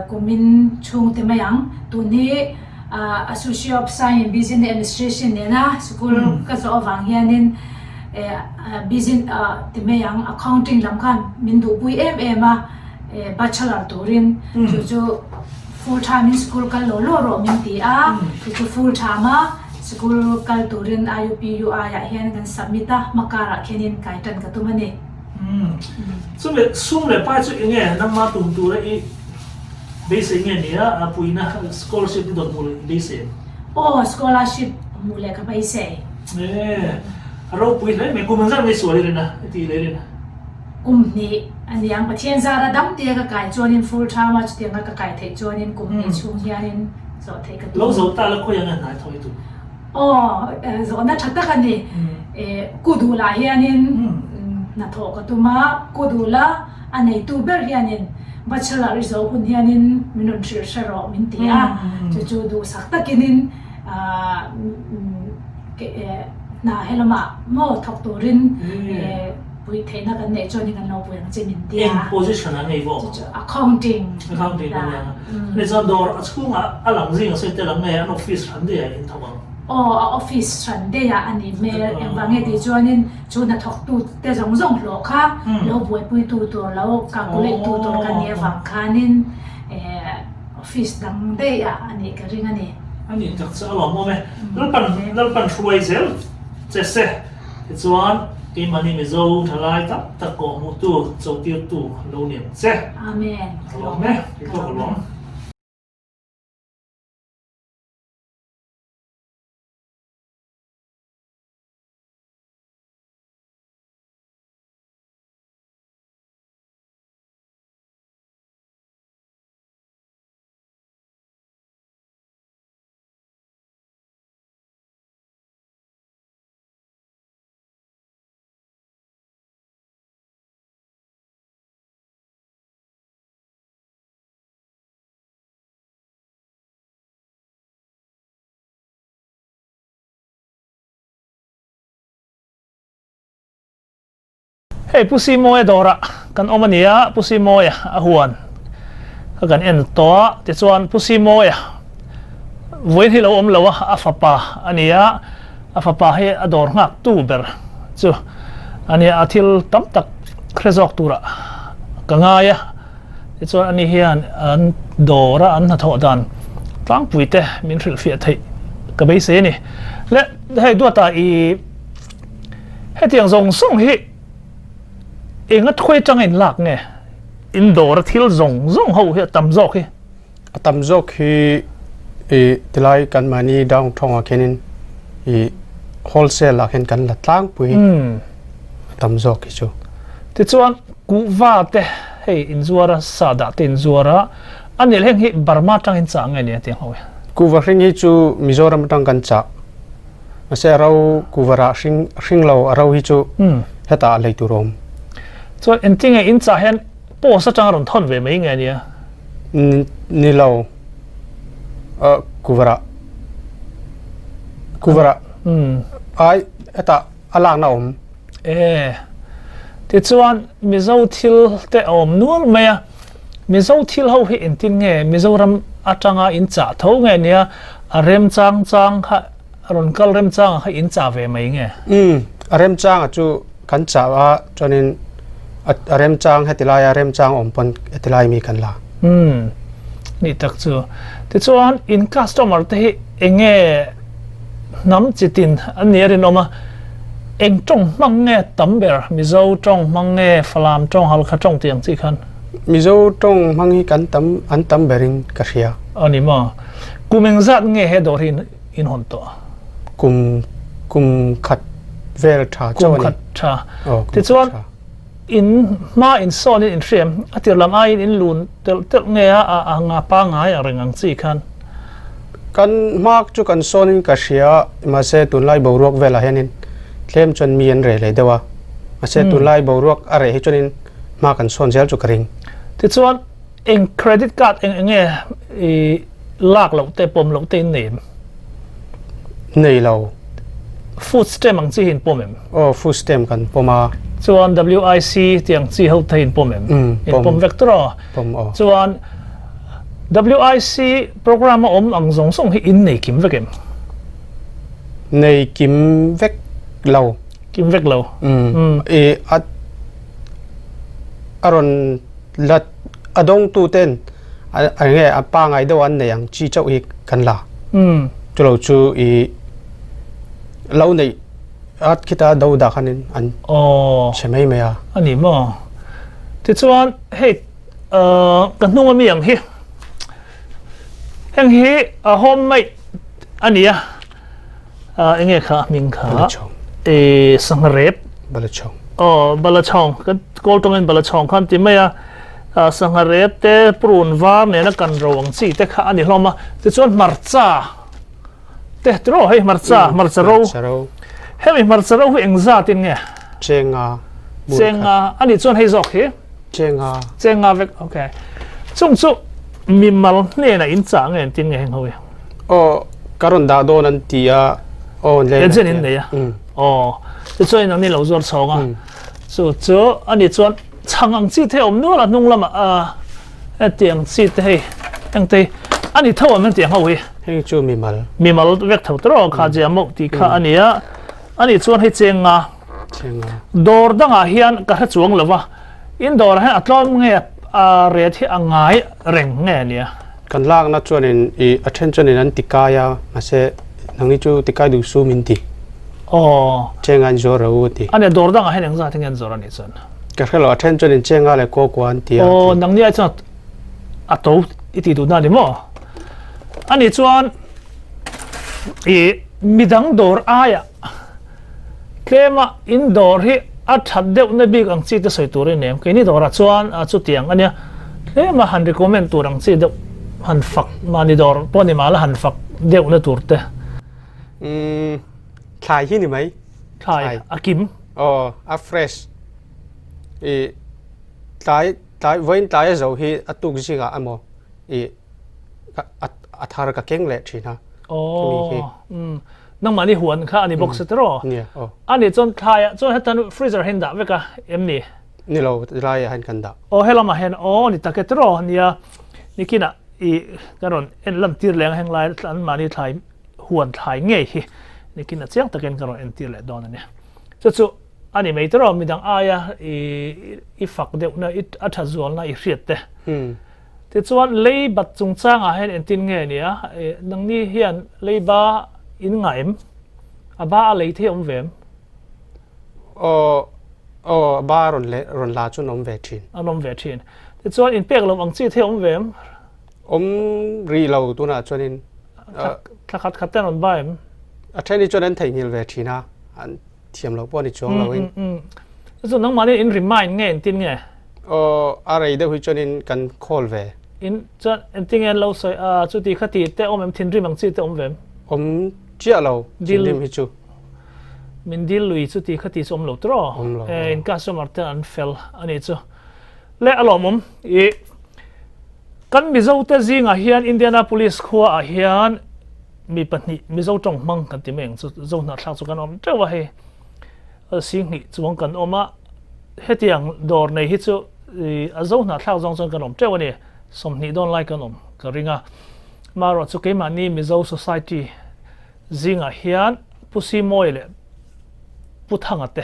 kumin chhungte mai ang tun hi. Associate of Science in Business Administration nena sikul ka zawh avang hianin business ti mai ang accounting lam khan min duhpui em em a bachelor turin chu chu full time in school kal law law rawh min ti a chu chu full time a sikul kal turin IUPUI ah hian kan submit a hma karah khianin kai tan ka tum a ni. Chumi sum leh pai chu enge nangma tum tura i beisei nge nia a puina scholarship i dawn hmuh leh i beisei em? Aw scholarship hmuh leh ka beisei. E a ropui hle mai kum engzat nge sual i rin a i tih leh i rin a? Kum hnih a niang Pathian zara dam tia ka kai chuanin full time a chutianga ka kai theih chuanin kum hnih chhung hianin zawh theih ka tum. Lo zawh ta la khawi ang e hnai thaw i tum? Aw, zawhna tha tak a ni. Ku duhlah hianin hnathawh ka tum a, ku duhla a neitu ber hianin bachelor i zawh hun hianin min rawn hrilh hre rawh min ti a, chu chu duhsak takinin hna helamah maw thawk turin Puih theihna kan neih chuan kan lo pui ang che min ti a. Eng position ah ngei vawk? Chu chu accounting. Accounting a nia. Ni chuan dawr a chhungah a lang zing a sawi tel ang nge an office hran daih ah in thawk ang? Aw a office hran daih ah a nih hmel. Engvang nge tih chuanin chu hnathawktu te zawng zawng hlawh kha lo buaipuitu tur lo calculate tu tur ka nih avang khanin office dang daih ah a nih ka ring a ni. A nih tak chu a lawmawm e. Lalpan Lalpan hruai zel che se. Tichuan, keimahni Mizo thalai tak tak kawhhmuhtu, chotirtu lo ni ang che. Amen. Ka lawm e, kei pawh ka lawm. Hei Pu Simawia dawrah kan awm a ni a, Pu Simawia a huan kha kan en tawh a, tichuan Pu Simawia vawiin hi lo awm lo a, a fapa a ni a, A fapa hi a dawr nghak tu ber chu a nia, a thil tam tak hre zawk turah ka ngai a, tichuan ani hian an dawr a an hnathawh dan tlangpui te min hrilhfiah theih ka beisei a ni. Le hei duata i hetiang zawng zawng hi enga thuai atanga in lak nge? In dawr a thil zawng zawng ho hi a tam zawk hi. A tam zawk hi i tilai kan mahni downtown ah khianin i wholesale ah khian kan la tlangpui a tam zawk hi chu. Tichuan kuhva te hei inzuar a sahdah te inzuar a, a nel heng hi Burma atang in chah nge ni a tiang ho hi? Kuhva hring hi chu Mizoram atang kan chah mahse a ro kuhva rah hring hring lo a ro hi chu hetah a lei tur a awm. Chuan engtinge in chah hian Post atang a rawn thawn ve mai nge nia? Ni lo. Kuvarah. Kuvarah. Ai hetah a lakna awm. E. Tichuan Mizo thil te a awm nual mai a. Mizo thil ho hi engtin nge Mizoram atanga in chah tho nge nia? A remchang chang kha a rawn kal remchanga kha in chah ve mai nge? Umm, a remchanga chu kan chah a chuanin a remchang heti laia remchang awm pawn heti lai mi kan la. Umm, ni tak chu. Tichuan in customer te hi enge hnam chitin an nia rinawm a, eng tawng hmang nge tam ber? Mizo tawng hmang nge Falam tawng, Halkha tawng tih ang chi khan? Mizo tawng hmang hi kan tam an tam berin ka hria. A ni maw? Kum engzat nge he dawr hi in hawn tawh? Kum kum khat vel tha chauh a ni. Kum khat tha. Tichuan in hma in sawn in inhriam a tir lam aiin in lun telh telh nge a a nga pangai ang reng ang chi khan? Kan hma chu kan sawn in ka hria mahse tunlai boruak velah hianin tlem chuan mi an reh leh deuh a. Mahse tunlai boruak a reh hi chuanin hma kan sawn zel chu ka ring. Tichuan Eng credit card eng enge i lak loh te pawm loh te in nei em? Nei lo. Food stamp ang chi hi in pawm em? Aw food stamp kan pawm a. Chuan WIC tih ang chi ho te hi in pawm em? Umm pawm. In pawm vek tur aw? Pawm aw. Chuan. WIC program a awm ang zawng zawng hi in nei kim vek em? Nei kim vek lo. Kim vek lo. Umm. I a a rawn la a dawngtu ten a nge a pangai deuh an nei ang chi chauh hi kan la. Umm. Chulo chu i lo neih at khita do dah khanin an chhe mai mai a. A ni maw? Tichuan hei ka hnung ami ang hi heng hi a home made a ni a enge kha hming kha e sangha rep balachong aw balachong kan kawl tawngin balachong khan ti mai a sangha rep te prun var nena kan ro ang chi te kha a ni hlawm a tichuan hmarcha te tiraw hei hmarcha hmarcha ro hemi hmarcha ro hi engzat in nge chenga chenga ani chuan hei zawk hi chenga chenga vek okay chung chu mimal hnena in chah nge tin nge heng ho hi aw ka rawn dah dawn an ti a aw le agent in nei a aw tichuan in ni lo zuar chhawng a chu chu ani chuan chhang ang chi the awm nual a hnung lamah a Hetiang chi te hei engte a ni tho ang hetiang ho hi. Hei chu mimal. Mimal vek tho tawh kha zia mauh tih kha a ni a. A nih chuan hei chenga. Chenga. Dawr dangah hian ka hre chuang lo va. In dawrah hian a tlawm nge a ret hi a ngai reng nge a nia. Kan lakna chuanin i a then chuanin an ti kai a mahse nangni chu ti kai duh su min ti. Aw. Chenga an zuar ro a ti. A nia dawr dangah hian engzat nge an zuar a nih chuan. Ka hre lo, a then chuan in chenga leh kuau kuau an ti a. Aw, nangni ai chuan a to i tih duhna a ni maw? Ani chuan i midang dawr aia tlema in dawr hi a that deuhna bik ang chi te sawi tur i nem. Keini dawrah chuan chutiang a nia, tlema han recommend tur ang chi deuh han fak mahni dawr pawh ni mahla han fak deuhna tur te. Umm, thlai hi ni mai. Thlai a kim. Aw, a fresh. I tlai tlai vawiin tlai a zo hi a tuk zingah emaw i a thar ka keng leh thin a. Aw, umm. Nangmah ni huan kha a ni bawk se tiraw? Nia, aw. A nih chuan thlaiah chuan hetan freezer hian dah vek a, em ni? Ni lo, tilaiah hian kan dah. Aw, helamah hian aw ni tak e tiraw? Nia, nikinah i ka rawn en lan tir leng a heng lai anmahni thlai huan thlai ngei hi nikin a chiang takin ka rawn entir leh dawn a ni. Chu chu a ni mai tawh midang aia i fak deuhna i a tha zualna i hriat te. Tichuan lei bat chungchangah hian entin nge a nia nangni hian leiba in ngah em? A ba a lei thei awm ve em? Aw aw a ba rawn leh rawn la chu an awm ve thin. An awm ve thin. Tichuan inpek lo ang chi thei awm ve em? Awm rih lo tunah chuanin. Thla khat khat te an rawn ba em? A then hi chuan an theihnghilh ve thin a, an thiam loh pawh a ni chuang lo in. Chu nangmahni in remind nge engtin nge? Aw a rei deuh hi chuanin kan call ve. In chuan engtin nge an lo sawi a chuti kha ti te awm em thinrim ang chi te awm ve em? Awm chiah lo thinrim hi chu. Min dil lui chuti kha ti chu awm lo tawh? Awm lo. In customer te an fel a nih chu. Le a lawmawm i Kan Mizote zingah hian Indianapolis khuaah hian mi pahnih Mizo tawng hmang kan ti mai ang chu, Zo hnahthlak chu kan awm teuh a hei Singhnih chuang kan awm a, hetiang dawr nei hi chu a Zo hnahthlak zawng chuan kan awm teuh a ni, 20 dawn lai kan awm ka ring a. Marawh chu keimahni Mizo Society zingah hian Pu Simawi leh Pu Thanga te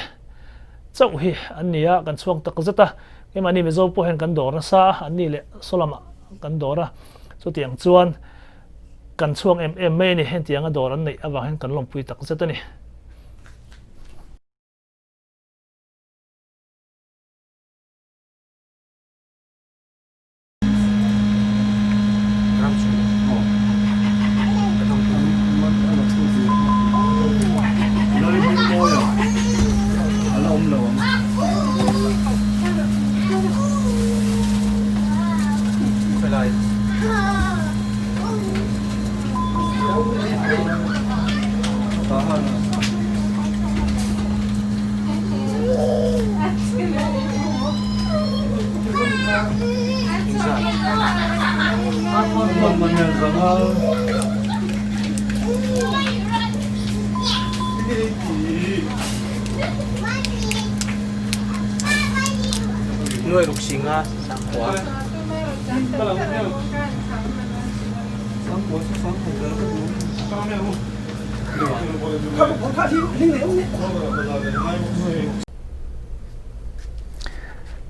chauh hi an ni a, kan chhuak tak zet a. Keimahni Mizo pawh hian kan dawr nasa a, an ni leh saw lamah kan dawr a, chutiang chuan kan chhuak em em mai a ni, hetianga dawr an neih avang hian kan lawmpui tak zet a ni. Nuai ruk singa khua.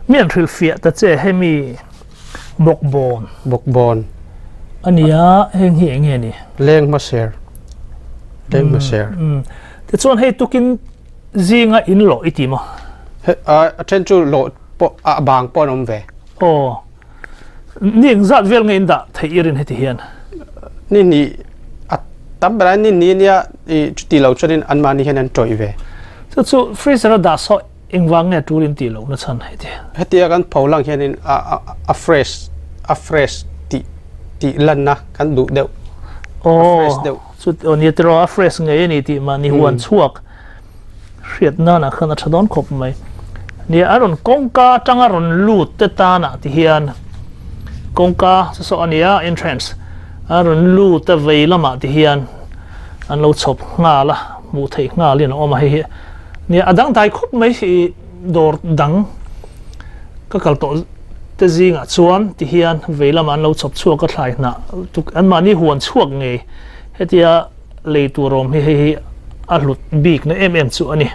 Mi an hrilhfiah ta che hemi bawkbawn. Bawkbawn. A nia, heng hi eng nge ni? Leng hmaser. Leng hmaser. Tichuan hei tukin zinga in lawh i ti maw? He, a then chu lawh pawh a bang pawh an awm ve. Aw. Ni engzat vel nge in dah theih i rin heti hian? Ni hnih a tam ber a, ni hnih nia i chuti lo chuanin anmahni hian an tawih ve. Chu chu freezer a dah saw engvang nge a tul in tih loh na chhan heti? Hetia kan pho lang hianin a a a fresh a fresh tih tih lanna kan duh deuh. A fresh deuh. Aw chu aw nia tiraw a fresh ngei a ni tih mahni huan chhuak. Hriat nanah khan a tha dawn khawp mai. Nia a rawn kawngka atanga rawn lut te tanah ti hian kawngka saw saw a nia entrance a rawn lut a vei lamah ti hian an lo chhawp nghal a hmuh theih nghalin a awm a hei hi nia a dangdai khawp mai hi dawr dang ka kal tawh te zingah chuan ti hian vei lamah an lo chhawp chhuak a thlai hnah tuk anmahni huan chhuak ngei hetia. Lei tur awm hi hei hi a hlut bikna em em chu a ni.